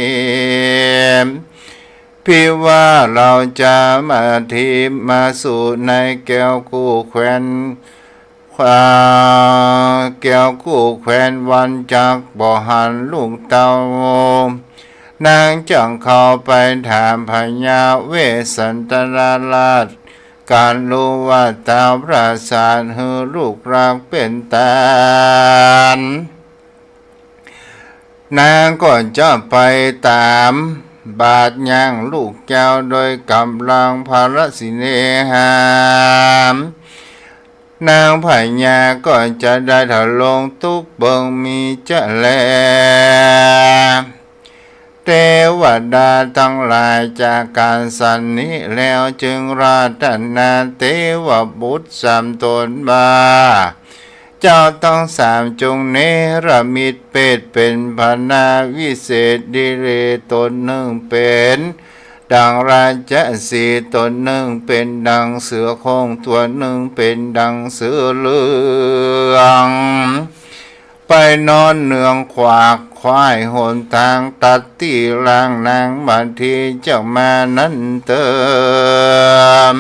ภิวา เฮาจะมาเทียบมาสู่ในแก้วคู่แควน อ่า แก้วคู่แควนวันจักบ่หันลูกเต้า นางจักเข้าไปถามพญาเวสสันดรราช การรู้ว่าท้าวปราสาทหื้อลูกรักเป๋นต้าน นางก็จะไปต๋ามบาทย่างลูกแก้วโดยก๋ำลังพระสิเนหา นางพญาก็จะได้ทรงตุ๊กข์เบิ่งมีจะแล เตวดาตังหลายจากกั๋นสันนี้แล้ว จึงราธนาเตวบุตรสามต๋นว่า เจ้าตังสามจงเนรมิตเปรตเป๋นพรรณาวิเศษ ดิเรกต๋นนึ่งเป๋นดั่งราชสีห์ ต๋นนึ่งเป๋นดั่งเสือโคร่ง ต๋นนึ่งเป๋นดั่งเสือเหลือง ไปนอนเนืองขวากไขว่หนตาง ตัดตี้ร่างนางมาทีจักมานั้นเต๊อะ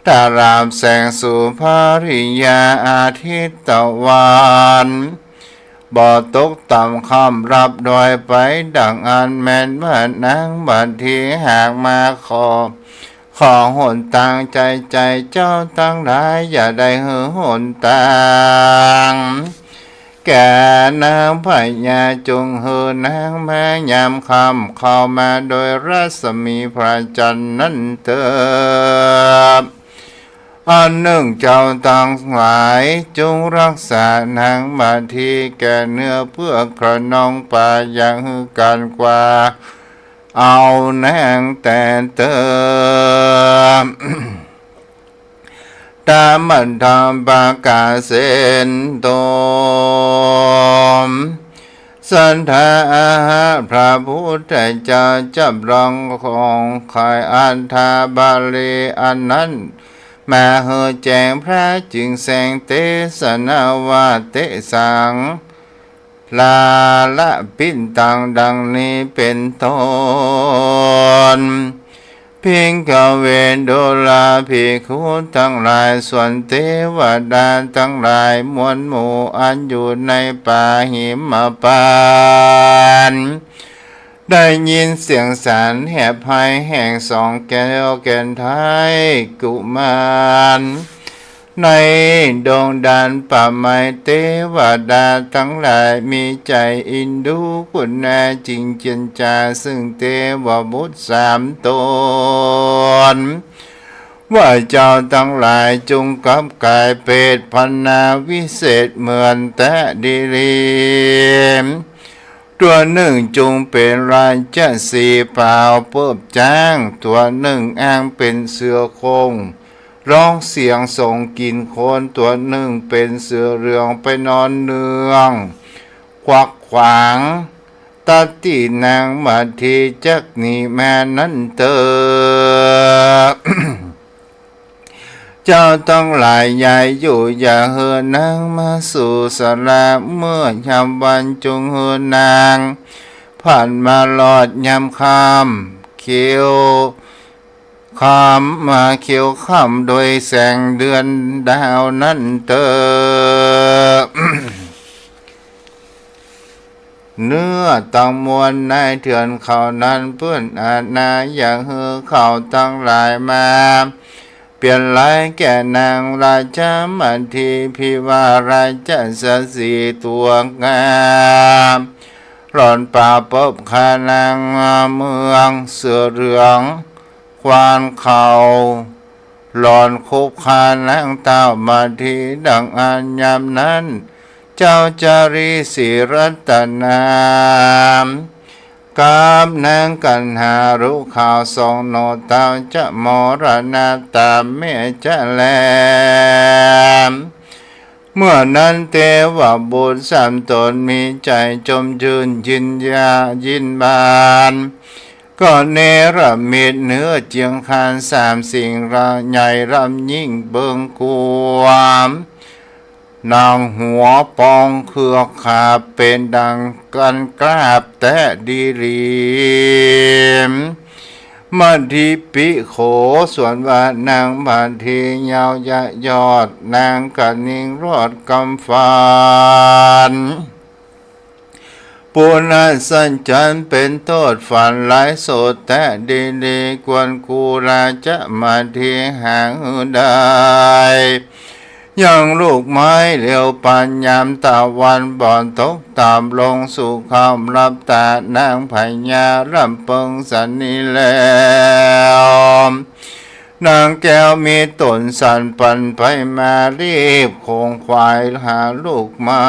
ตราบแสงสุภริยาอาทิตย์ตะวัน บ่ตกต่ำค่ำลับดอยไปดั่งอั้น แม้นว่านางมาทีหากมาขอ ขอหนตางใจ๋ ใจ๋เจ้าตังหลายอย่าได้หื้อหนตาง แก่นางพญา จงหื้อนางมายามค่ำ เข้ามาโดยรัศมีพระจันทร์นั้นเต๊อะ อันนึ่งเจ้าตังหลายจงรักษานางมาทีแก่เนื้อเปื้อขนองปา อย่าหื้อก๋านกวาด เอานางแต่เต๊อะ ตามอันธรรมประกาศเส้นตม สัทธา พระพุทธเจ้าจับรองของขายอัฏฐบาลีอันนั้น มาหื้อแจ้งพระจึงแสดงเตสนาว่า เตสัง ลาละปินตัง ดังนี้เป๋นต้น ภิกขเว ดูราภิกขุตังหลาย ส่วนเตวดาตังหลายมวลหมู่อันอยู่ในป่าหิมพานต์ ได้ยินเสียงสรรแหบไห้แห่งสองแก้วแก่นไท้กุมาร ในดงดารป่าไม้ เตวดาตังหลายมีใจ๋อินดูคุณา จึงเจียรจาซึ่งเตวบุตรสามต๋น ว่าเจ้าตังหลายจงกลับก๋ายเปรตพรรณาวิเศษเหมือนแต๊ดีหลี ตั๋วนึ่งจงเป๋นราชสีห์เป๋าเปิบจ๊าง ตั๋วนึ่งอ้างเป๋นเสือโคร่ง ร้องเสียงส่งกลิ่นโคลน ตั๋วนึ่งเป๋นเสือเหลืองไปนอนเนืองขวากขวาง ตัดตี้นางมาทีจักหนีมานั้นเต๊อะ เจ้าตังหลายอย่าอยู่ อย่าหื้อนางมาสู่ศาลา เมื่อยามวันจงหื้อนางผ่านมาลอดยามค่ำ เขียวค่ำ มาเขียวค่ำโดยแสงเดือนดาวนั้นเต๊อะ เนื้อตังมวลในเถื่อนเขานั้น เปื้อนอาณา อย่าหื้อเขาตังหลายมาเปียรร้ายแก่นางราชมาที ภิวาราชสีห์ตั๋วงาม หล่อนปราบเปิบฆ่านางเมืองเสือเหลือง ควานเขา หล่อนคุบฆ่านางเต้ามาทีดังอั้น ยามนั้น เจ้าจารีสีรัตนา กับนางกัณหารู้ข่าวสองหนอ เต้าจะมรณะต๋ามแม่จะแล เมื่อนั้นเตวบุตรสามต๋นมีใจ๋จมจื้นยินยายินบาน ก็เนรมิตเนื้อเจียงคานสามสิ่งละใหญ่ลำยิ่งเบิ่งกว้าง หนังหัวปองเคือกขาบเป๋นดังกันกราบแต๊ดีหลี มะทิปิโข ส่วนว่านางมะทิยาวยะยอด นางกะนิงรอดกำฝัน ปุณณสัจจันเป๋นโต้ษฝันหลายโสดแต๊ดีหลี ควรกุลาจะมะทิหาหื้อได้ ยังลูกไม้เหลียวปันยามตะวันบ่ตกต่ำลงสู่ค่ำลับตานางพญาลำเปิงสันนี้แล้ว นางแก้วมีต๋นสั่นปันไปมารีบขงขวายหาลูกไม้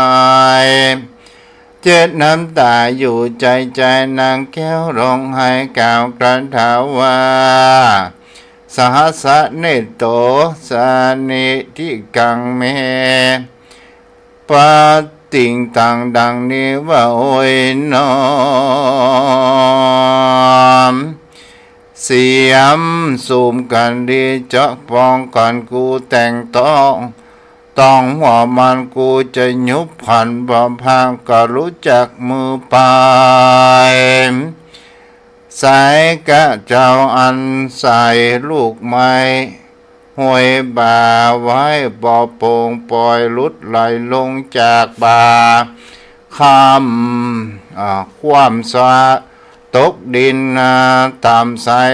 เจ็ดน้ำต๋าอยู่ใจ๋ใจ๋ นางแก้วร้องไห้กล่าวคาถาว่า สหัสสะเนโต สานิธิกังเม ปาติงตังดังนี้ว่า โอยหนอ เสียมสุมกั๋นดีจ๊อกปองกั๋น กูแต่งต้อง ต้องหัวมัน กูจะยุบผันบ่พากะฮู้จักมือไป สายกะเจ้าอันใส่ลูกไม้ ห้อยบ่าไว้บ่โป่ง ปล่อยหลุดไหลลงจากบ่า คว่ำ อ่า คว่ำซะตกดิน อ่า ต่ำทราย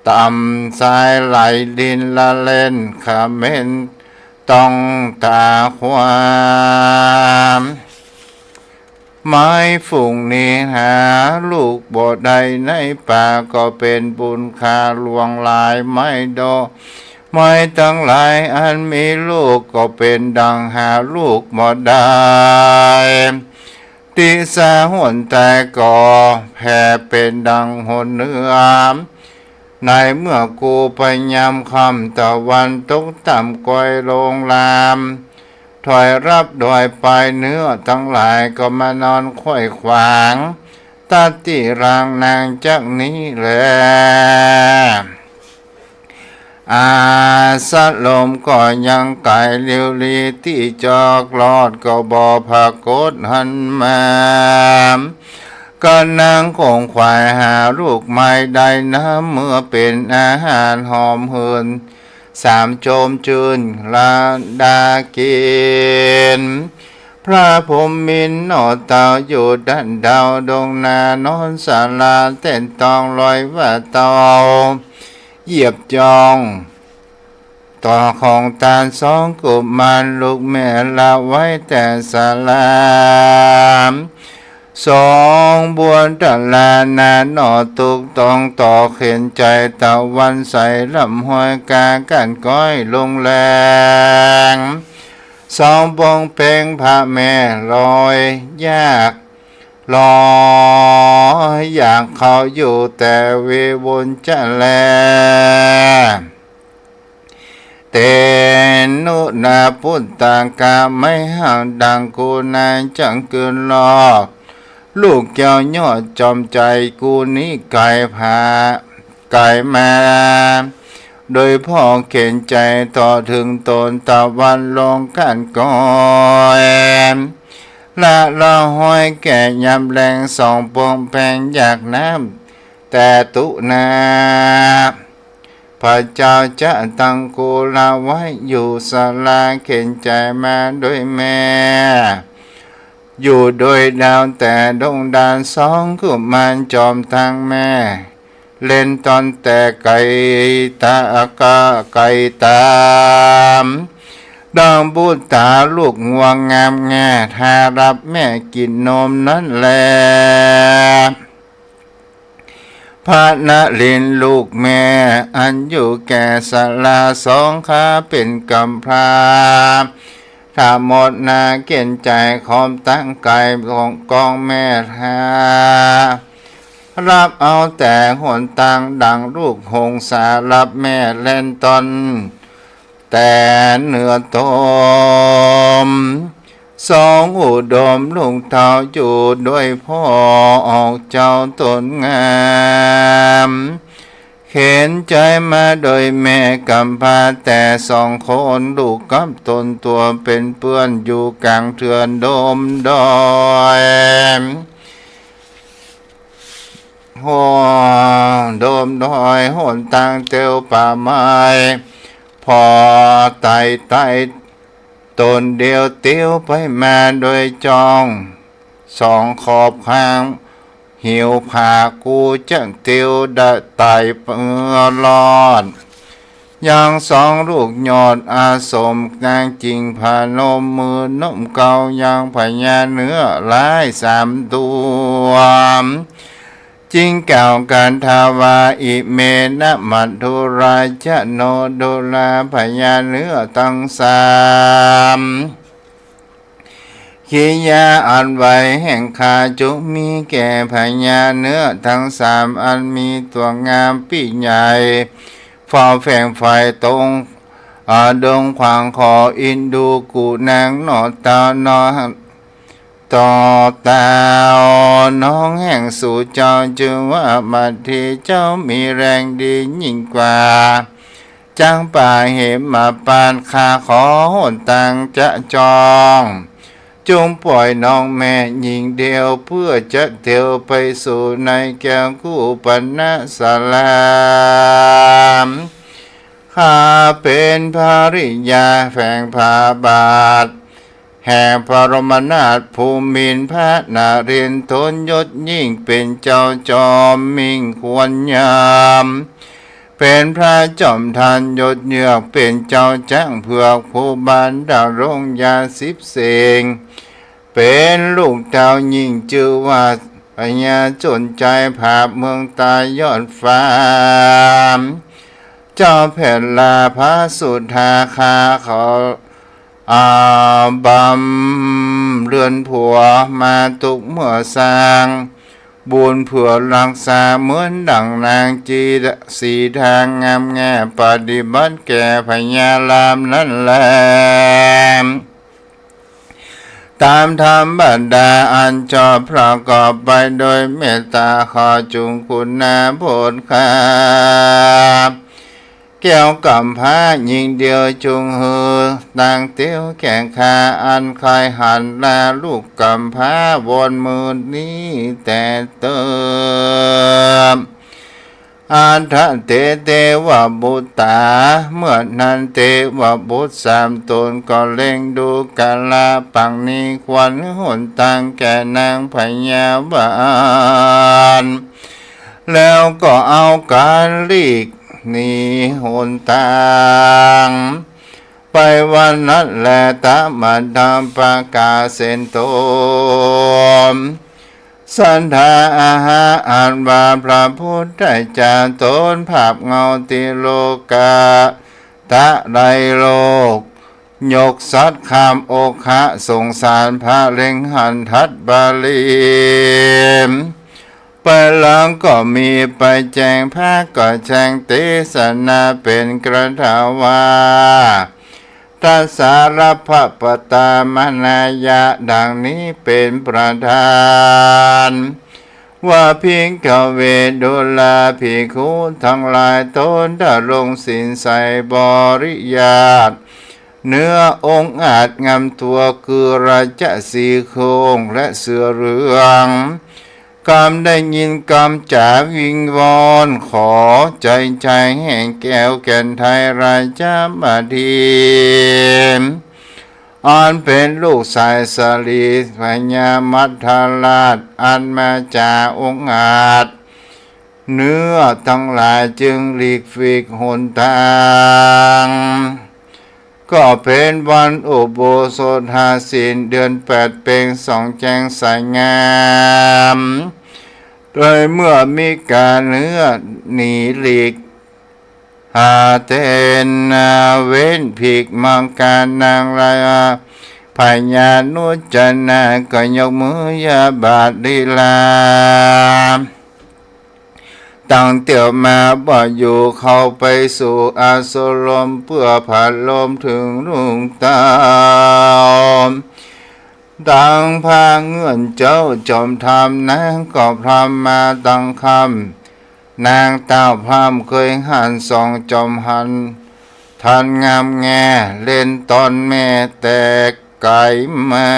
ต่ำทรายไหลดินละเล่น เขม็นต้องต๋าความ ไม้ฝูงนี้หาลูกบ่ได้ในป่า ก็เป๋นบุญค่าหลวงหลาย ไม้ดอกไม้ตังหลายอันมีลูก ก็เป๋นดังหาลูกบ่ได้ ติสาหนใต้ก็แผ่เป๋นดังหนเหนือ ในเมื่อกูไปยามค่ำ ตะวันตกต่ำก้อยลงลาม ถอยรับดอยไป เนื้อตังหลายก็มานอนไขว่ขวาง ตัดตี้รางนางจักนี้แล อาสะลมก็ยังไก๋เลียวลี ตี้จอกลอดก็บ่ผะโกดหันมา ก็นางขงขวายหาลูกไม้ได้น้ำ เมื่อเป๋นอาหารหอมหืน สามจมจื้นละดากิ๋น พระพรหมมินหนอเต่าอยู่ด้านดาวดงนานอนศาลา เต้นตองลอยว่าเต่าเหยียบจอง ต่อของตานสองกุมาร ลูกแม่ละไว้แต่ศาลา สองบัวดารานาหนอ ตุ๊กต้องต่อเข็ญใจ๋ ตะวันใสลำห้อยกากั้นก้อยลงแลง สองปงเพ็งพระแม่ลอยยาก ลอยอยากเขาอยู่แต่วิวลจะแล เตนุนาปุตตากา ไม้ห่างดังกูนายจักกืนลอก ลูกแก้วยอดจอมใจ๋ กูนี้ไก๋ผาไก๋มา โดยพ่อเข็ญใจ๋ต่อเถิงต๋น ตะวันลงกั้นก้อย ละละห้อยแก่ยามแลง สองปงเพ็งอยากน้ำแต่ตุ๊นา พระเจ้าจะตังกูละไว้อยู่ศาลา เข็ญใจ๋มาโดยแม่ อยู่โดยดาวแต่ดงดาน สองกุมารจอมตังแม่ เล่นตอนแต่ไก๋ต๋ากาไก๋ต๋าม ดังบุตต๋าลูกงัวงามแง่ ถ้ารับแม่กิ๋นนมนั้นแล พระนรินทร์ลูกแม่ อันอยู่แก่ศาลาสองขาเป๋นกำพร้า ถ้าหมดนาเข็ญใจ๋ขอมตังก๋ายของกองแม่ถ้า รับเอาแต่หนตางดังลูกหงสา รับแม่เล่นตอน แต่เนื้อตม สองอุดมลูกเต้าอยู่ด้วยพ่อออกเจ้าตนงาม เข็นใจ๋มาโดยแม่กำพร้าแต่สองคน ลูกกับตนตั๋วเป๋นเปื้อน อยู่ก๋างเถื่อนดมดอย โห ดมดอยหนตางเตียวป่าไม้ ผ่อไต่ไต่ตนเดียวเตียวไปมาโดยจ้อง สองขอบข้าง หิวผากูจะเตียวได้ไต่เปื้อรอด ยังสองลูกยอดอาสมนางจิ่งผนมมือน้อมเกล้ายังพญาเนื้อหลายสามตั๋ว จิ่งกล่าวคาถาว่า อิเมนะมัทธุราชโน ดูราพญาเนื้อตังสาม กิริยาอันไหวแห่งข้าจุ่งมีแก่พญาเนื้อตังสาม อันมีตั๋วงามปี้ใหญ่ เฝ้าแฝงไฟตรง อาดงขวาง ขออินดูกุนางหนอเต้าหนอ ต่อเต้าน้องแห่งสูเจ้า จื้อว่ามัทธีเจ้ามีแรงดียิ่งกว่า จักป่าเหมาปาด ข้าขอหนตางจะจ้อง จุ่งป่อยน้องแม่ญิงเดียว เปื้อจะเตียวไปสู่ในแก้วคู่ปณะสลาม ข้าเป๋นภริยาแฝงพระบาท แห่งพระบรมนาถภูมินทร์ พระนเรศวรยศยิ่ง เป๋นเจ้าจอมมิ่งควรยาม เป๋นพระจอมทัณฑ์ยศเยือก เป๋นเจ้าจ๊างเผือก ผู้บันดาลงยาสิบเสียง เป๋นลูกเต้ายิ่ง จื้อว่าพญาจนใจ ผาบเมืองตายอดฟ้า เจ้าแผ่นลาพระสุธา ข้าขอ อา บำเรือนผัวมาตุ๊กเมื่อสร้าง บุญเผื่อรักษาเหมือนดั่งนางจีสีดางามแง่ ปฏิบัติแก่พญารามนั้นแล ตามธรรมดาอันชอบประกอบไปโดยเมตตา ขอจุ่งคุณนาโปรดข้า แก้วกำพร้าญิงเดียวจุ่งหื้อตางเตียวแก่ข้า อันใค่หันลาลูกกำพร้าวอนมือนี้แต่เติม อัฏฐะเต เตวบุตตา เมื่อนั้นเตวบุตรสามต๋นก็เล็งดูกาละปังนี้ ควรหนตางแก่นางพญาบาล แล้วก็เอาก๋านหลีกหนีหนตาง ไปวันนั้นแล ตะมัดดำประกาศเส้นตน สันทาอาหาอันว่าพระพุทธเจ้าตนภาพเงาติโลกะ ตะไลโลก ยกสัตว์ข้ามโอคะสงสาร พระเล็งหันทัดบาลี ไปหลังก็มีไปแจ้ง พระก็แจ้งเตสนาเป๋นคาถาว่า ทัสสารัพพปตามนายะ ดังนี้เป๋นประธาน ว่าภิกขเว ดูราภิกขุทั้งหลาย ตนดำรงศีลใสบริญาติ เนื้อองอาจงามตั๋ว คือราชสีห์โคร่งและเสือเหลือง กำได้ยินกำจ๋าวิงวอน ขอใจ๋ใจ๋แห่งแก้วแก่นไทยราชมัทธี อันเป๋นลูกสายสลีพญามัทธราช อันมาจ๋าองอาจ เนื้อทั้งหลายจึงหลีกฝีกหนตาง ก็เป๋นวันอุโบสถศีล เดือนแปดเพ็ญส่องแจ้งใสงาม โดยเมื่อมีก๋านเนื้อหนีหลีก หาเตนเว้นผีกมังการนางลา พญานุจนาก็ยกมือยาบาทลีลา ต ตังเตียวมาบ่อยู่ เข้าไปสู่อสรม เปื้อผะลมเถิงลูกเต้า ตังผ้าเงินเจ้าจอมธรรม นางก็พร่ำมาตังค่ำ นางเต้าพร่ำเกยหัน ส่องจอมหัน ทันงามแง เล่นตอนแม่แต่ไก๋มา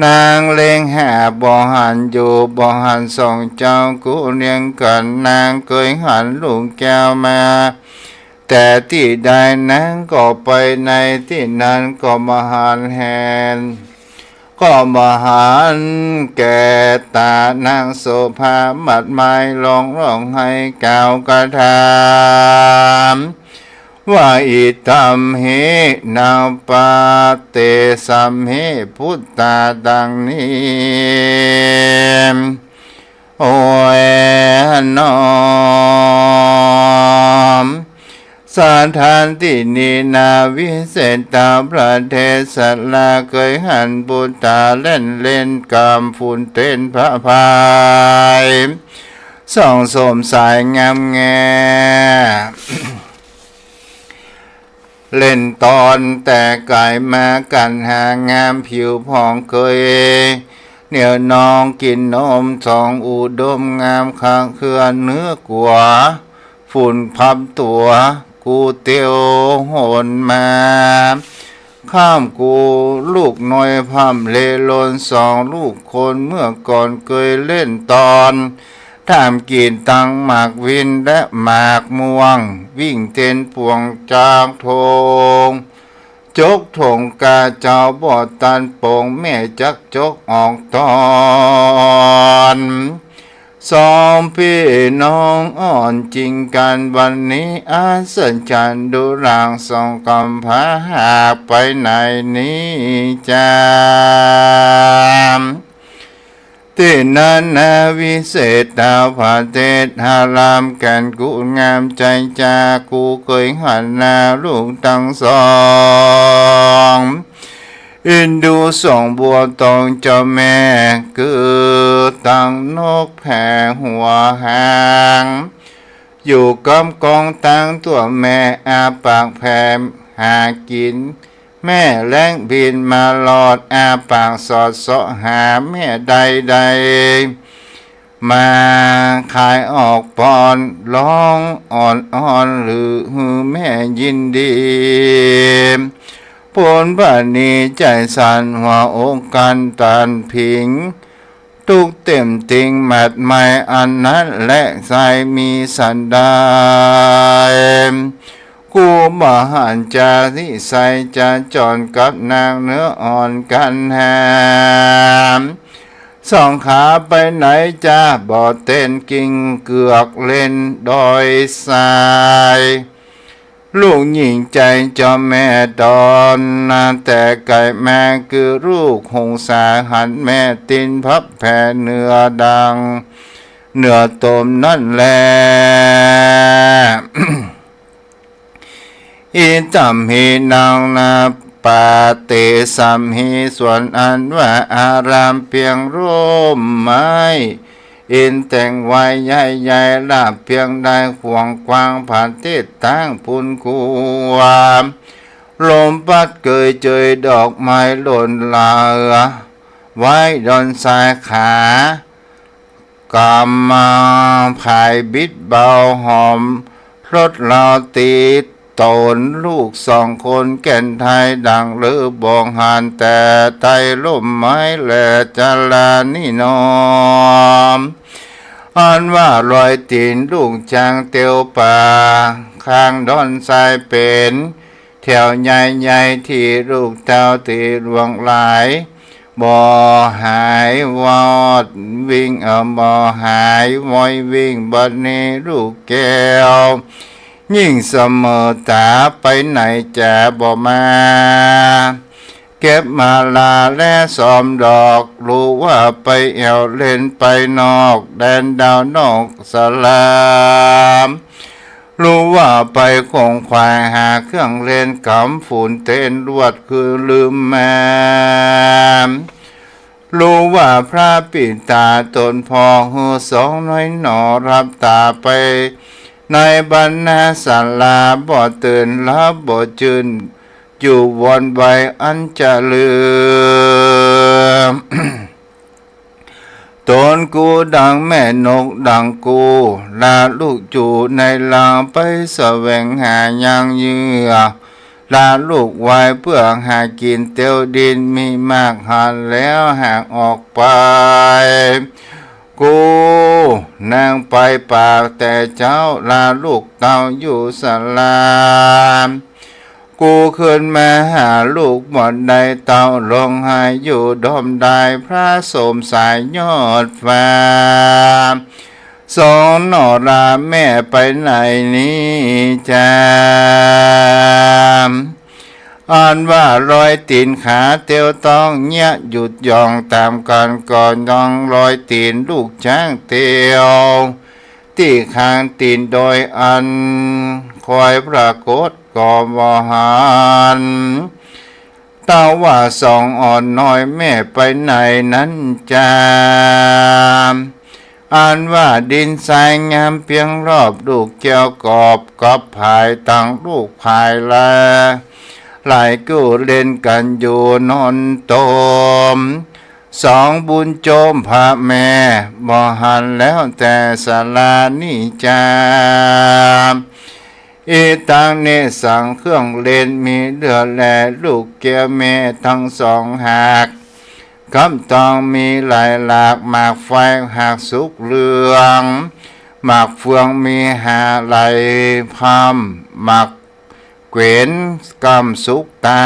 นางเล็งหาบ่หันอยู่ บ่หันส่องเจ้า กู้เรียงกั๋น นางเกยหันลูกแก้วมา แต่ตี้ใด นางก็ไปในตี้นั้น ก็บ่หันแหน ก็บ่หันแก่ต๋า นางโสภาหมัดไม้ ร้องร้องไห้กล่าวกระถาม ว่า อิทัมหิ นา ปะเตสัมหิ พุทธา ดังนี้ โอ้ย น้อม สถานตี้นี้นา วิเศษตาพระเถระเกยหัน พุทธา แล่นเล่นกามฝุ่นเต้นพระพาย ส่องสมสายงามแง เล่นตอนแต่ไก๋มา กั๋นหางามผิวผ่องเกย เหนี่ยวนองกิ๋นนม ส่องอุดมงาม ขะเคือเนื้อกั๋ว ฝุ่นพับตั๋ว กูเตียวหนมา ข้ามกูลูกน้อย พร่ำเลลน ส่องลูกคน เมื่อก่อนเกยเล่นตอน ท่ามกีดตังหมากวินและหมากม่วง วิ่งเต้นป่วงจากโถง จกโถงกาเจ้าบ่ตันโป๋ง แม่จักจกออกตอน สองปี้น้องอ่อนจิงกั๋น วันนี้อัศจรรย์ดูราง สองกำพร้าหากไปไหนนี้จา ตี้นั้นนา วิเศษตาพระเถระ แก่นกูงามใจ๋จา กูเกยหันนาลูกตังสอง อินดูส่องบัวตองเจ้าแม่ คือตังนกแผ่หัวหาง อยู่กำกองตังตั๋วแม่ อาปากแผ่หากิ๋น แม่แล้งบินมารอด อาปากสอดเสาะหาแม่ใดๆ มาขายออกปอน ร้องอ่อนๆ หรือหือแม่ยินดี ผลพระนีใจ๋สั่น หัวอกกันตันผิง ตุ๊กเต็มติงหมัดไม้ อันนั้นแหละไซร้มีสันดาน กูบ่หันจะนิสัยจะจรกับนางเนื้ออ่อนกั๋นแหม สองขาไปไหนจะบ่เต้น กิ่งเกือกเล่นดอยทราย ลูกหญิงใจ๋เจ้าแม่ตอนนา แต่ไก๋มาคือลูกหงสา หันแม่ตีนพับแผ่เหนือดัง เหนือตมนั้นแล อิทัมหิ นัง นา ปะเตสัมหิ ส่วนอันว่าอารามเปียงร่มไม้ อินแต่งไว้ใหญ่ๆ ราบเปียงได้ขวางขวาง ผาเทศตั้งปูนกว้าง ลมพัดเกยเจยดอกไม้หล่นเหลือ ไว้ดอนทรายขา กำมาผายบิดเบาหอม รถลาวตีโตนลูกสองคน แก่นไทยดังลือบ่งหาน แต่ใต้ร่มไม้แลจารานี่น้อม อันว่ารอยตี๋นลูกจางเตียวป่า ข้างดอนทรายเป๋น แถวใหญ่ๆ ตี้ลูกเต้าตี้หลวงหลาย บ่หายวอดวิ่ง เอ่อ บ่หายวอยวิ่ง บัดนี้ลูกแก้ว ยิ่งเสมอต๋า ไปไหนจะบ่มา เก็บมาลาและสอมดอก รู้ว่าไปแอ่วเล่นไปนอก แดนดาวนอกสลาม รู้ว่าไปขงขวายหาเครื่องเล่น กำฝุ่นเต้นลวดคือลืมแม่ ฮู้ว่าพระปิดต๋าต๋นผ่อหื้อสองน้อยหน่อ หลับต๋าไปในบรรณาศาลา บ่ตื่นหลับบ่จื้น อยู่วนไปอันจะลืม ต๋นกู้ดังแม่นกดังกู้ ลาลูกอยู่ในรังไปแสวงหายังเหยื่อ ลาลูกไว้เปื้อหากิ๋นเตียวดิน มีมากหันแล้วหากออกไป กู้นางไปป่าแต่เจ๊า ลาลูกเต้าอยู่ศาลา กู้ขึ้นมาหาลูกบ่ได้ เต้าร้องไห้อยู่ด้อมดาย พระโสมสายยอดฟ้า สองหน่อลาแม่ไปไหนนี้จา อันว่ารอยตี๋นขาเตียวต้องเยียะหยุดหย่องต๋ามกั๋น ก็ยังรอยตี๋นลูกจ๊างเตียว ตี้คางตี๋นโดยอันคอยปรากฏก็บ่หัน เต้าว่าสองอ่อนน้อยแม่ไปไหนนั้นจา อันว่าดินทรายงามเปียงรอบ ลูกแก้วกอบกับผายตังลูกผายแล หลายกู้เล่นกั๋นอยู่นอนตม สองบุญโจมพระแม่ บ่หันแล้วแต่ศาลานี้จา อิตัง เนสัง เครื่องเล่นมีเลือดแล ลูกแก้วแม่ตังสองหาก กำตองมีหลายหลาก หมากไฟหากสุกเหลือง หมากเฟืองมีหาหลายพร่ำ หมากเขวนกำสุกต๋า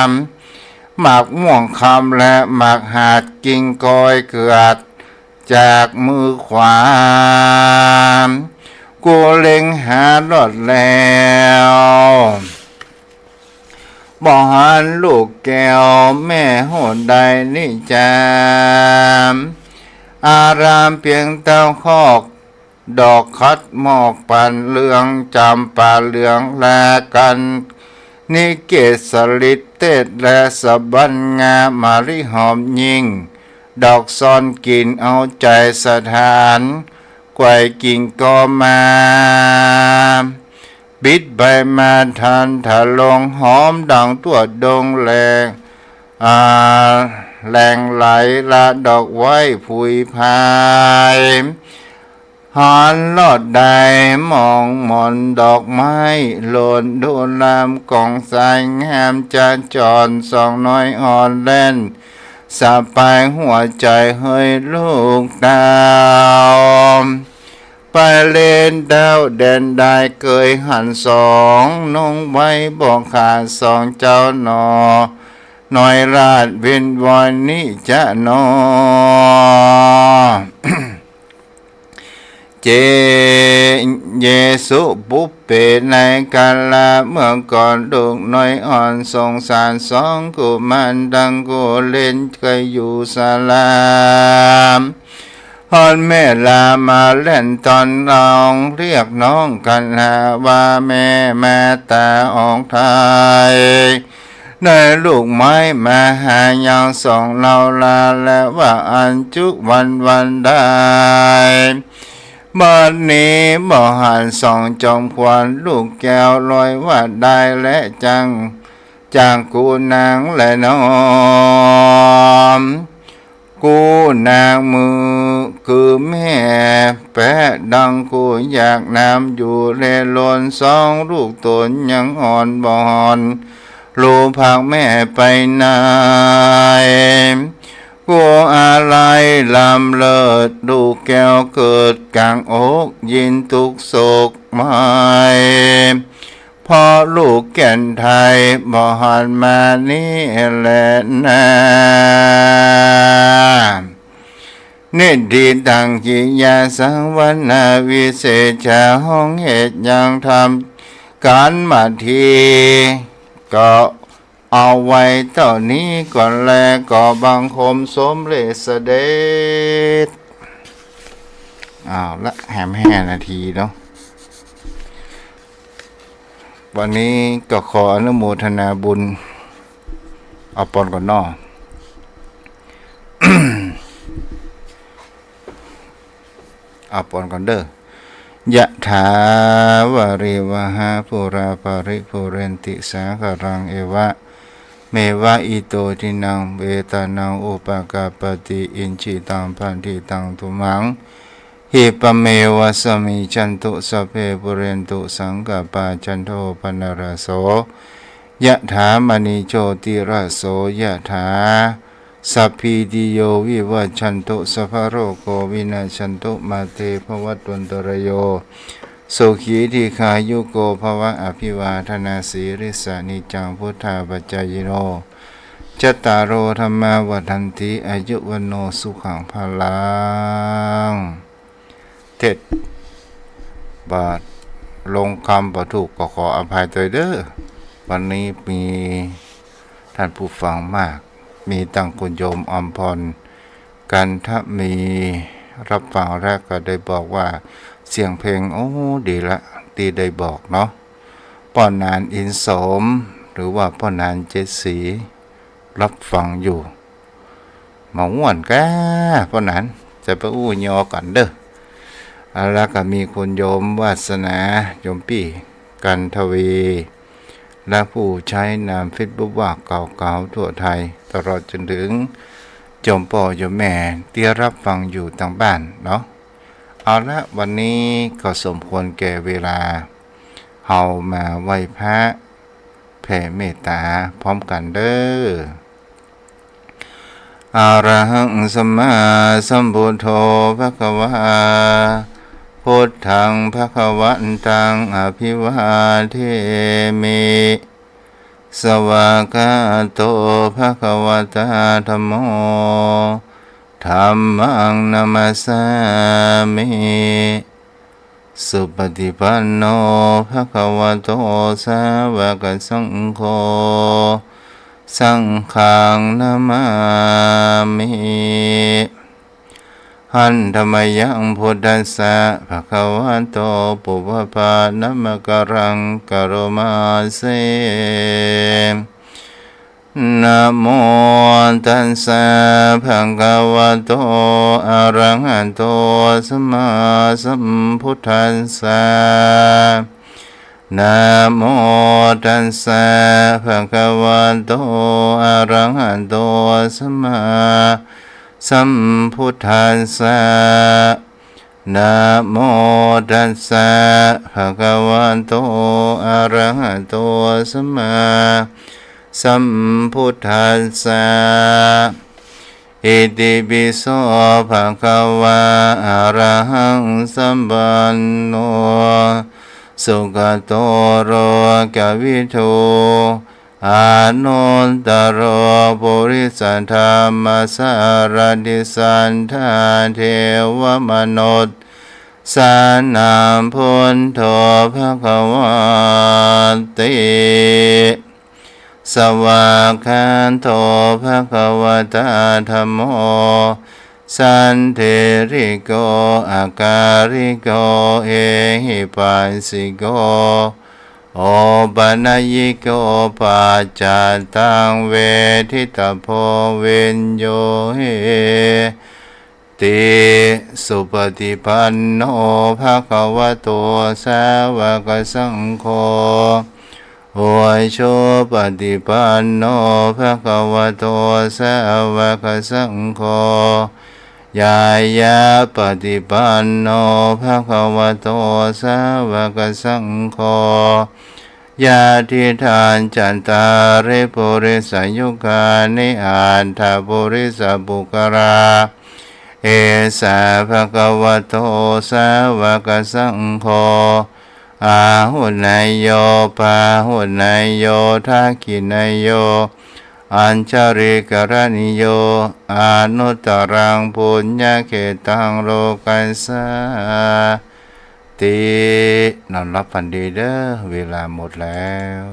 ม หมากม่วงคำและหมากหาด กิ่งก้อยเกือด จากมือขวา กู้เล็งหารอดแล้ว บ่หันลูกแก้วแม่หนใดนี้จา อารามเปียงเต้าคอก ดอกขัดหมอกปันเหลือง จ๋ำปาเหลืองและกัญญิเกสสลิด เตศและสะบัญงา มะลิหอมยิ่ง ดอกซ่อนกลิ่นเอาใจ๋สถาน ไกว่กิ่งกอมา ปิดใบมาทันทะลง หอมดังตั้วดงแล อ่า แหล่งไหลละดอกไว้ผุยพาย หันลอดใดมองหม่อนดอกไม้หล่น ดูลามกองทรายงามจะจร สองน้อยอ่อนแล่น สะปายหัวใจ๋เฮยลูกเต้า ไปเล่นเต้าแดนใด เกยหันสองนงไว้ บ่ขาดสองเจ้าหนอ น้อยราชวินวอนนี้จะหนอ เจ เยสุปุพเป ในกาละเมื่อก่อน ลูกน้อยอ่อนสงสารสองกุมาร ตังกู้เล่นเกยอยู่ศาลา ฮอดแม่ลามาแล่นตอนร้อง เรียกน้องกั๋นหาว่าแม่มาต๋าออกไทย ได้ลูกไม้มาหายังสองเล่าลา และว่าอันจุวันวันได้ บัดนี้บ่หันสองจอมขวัญ ลูกแก้วลอยว่าได้และจัง จากกูนางแลน้อม กูนางมือคือแม่แป๊ดัง กูอยากนำอยู่แลล้น สองลูกต๋นยังอ่อนบ่หัน ลูกพรากแม่ไปไหน กูอาลัยล้ำเลิศ ลูกแก้วเกิดก๋างอก ยินตุ๊กข์โศกไหม้ เพราะลูกแก่นไทยบ่หันมานี้แลนา นิทธิตัง กิริยาสังวรรณวิเศษจา ห้องเหตุยังธรรม ก๋านมาที ก็เอาไว้เต้านี้ก่อนแล ขอบังคมสมเร็จเสด็จ เอาละ แหมห้านาทีเนาะ วันนี้ก็ขออนุโมทนาบุญ เอาปอนก่อนเนาะ เอาปอนก่อนเด้อ Yathā vārivahā pūrā paripūrenti sāgaraṃ, evameva ito dinnaṃ petānaṃ upakappati. Icchitaṃ patthitaṃ tumhaṃ khippameva samijjhatu, sabbe pūrentu saṅkappā, cando paṇṇaraso yathā, maṇi jotiraso yathā. Sabbītiyo vivajjantu, sabbarogo vinassatu, mā te bhavatvantarāyo, sukhī dīghāyuko bhava. Abhivādanasīlissa niccaṃ vuḍḍhāpacāyino, cattāro dhammā vaḍḍhanti, āyu vaṇṇo sukhaṃ balaṃ. เทศน์บ่ลงกำบ่ถูกก็ขออภัยตวยเด้อ วันนี้มีท่านผู้ฟังมาก มีตังคุณโยมอมพร กันทะมี รับฟังแล้วก็ได้บอกว่าเสียงเพลง โอ้ ดีละ ตี้ได้บอกเนาะ ป้อหนาน อินสม หรือว่าป้อหนาน เจ็ดสี รับฟังอยู่ มาม่วนก้า ป้อหนาน จะไปอู้ยอกั๋นเด้อ อ่า แล้วก็มีคุณโยมวาสนา โยมปี้ กันทวี และผู้ใช้นามเฟซบุ๊กว่าเก่าๆ ทั่วไทย ตลอดจนถึงโยมป้อโยมแม่ตี้รับฟังอยู่ตางบ้านเนาะ เอาละ วันนี้ก็สมควรแก่เวลา เฮามาไหว้พระ แผ่เมตตาพร้อมกั๋นเด้อ Arahaṃ sammāsambuddho bhagavā, buddhaṃ bhagavantaṃ abhivādemi. Svākkhāto bhagavatā dhammo, dhammaṃ namassāmi. Supaṭipanno bhagavato sāvakasaṅgho, saṅghaṃ namāmi. Handa mayaṃ buddhassa bhagavato pubbabhāganamakāraṃ karomā se. Namo tassa bhagavato arahato sammāsambuddhassa. Namo tassa bhagavato arahato sammāsambuddhassa. Namo tassa bhagavato arahato sammāsambuddhassa. Itipi so bhagavā arahaṃ sammāsambuddho, sugato lokavidū, anuttaro purisadammasārathi satthā devamanussānaṃ buddho bhagavāti. Svākkhāto bhagavatā dhammo, sandiṭṭhiko akāliko ehipassiko, opanayiko paccattaṃ veditabbo viññūhī ti. Supaṭipanno bhagavato sāvakasaṅgho, ujupaṭipanno bhagavato sāvakasaṅgho, ñāyapaṭipanno bhagavato sāvakasaṅgho, yadidaṃ cattāri purisayugāni aṭṭha purisapuggalā, esa bhagavato sāvakasaṅgho, āhuneyyo pāhuneyyo dakkhiṇeyyo añjalikaraṇīyo anuttaraṃ puññakkhettaṃ lokassā ti. นอนหลับฝันดีเด้อ เวลาหมดแล้ว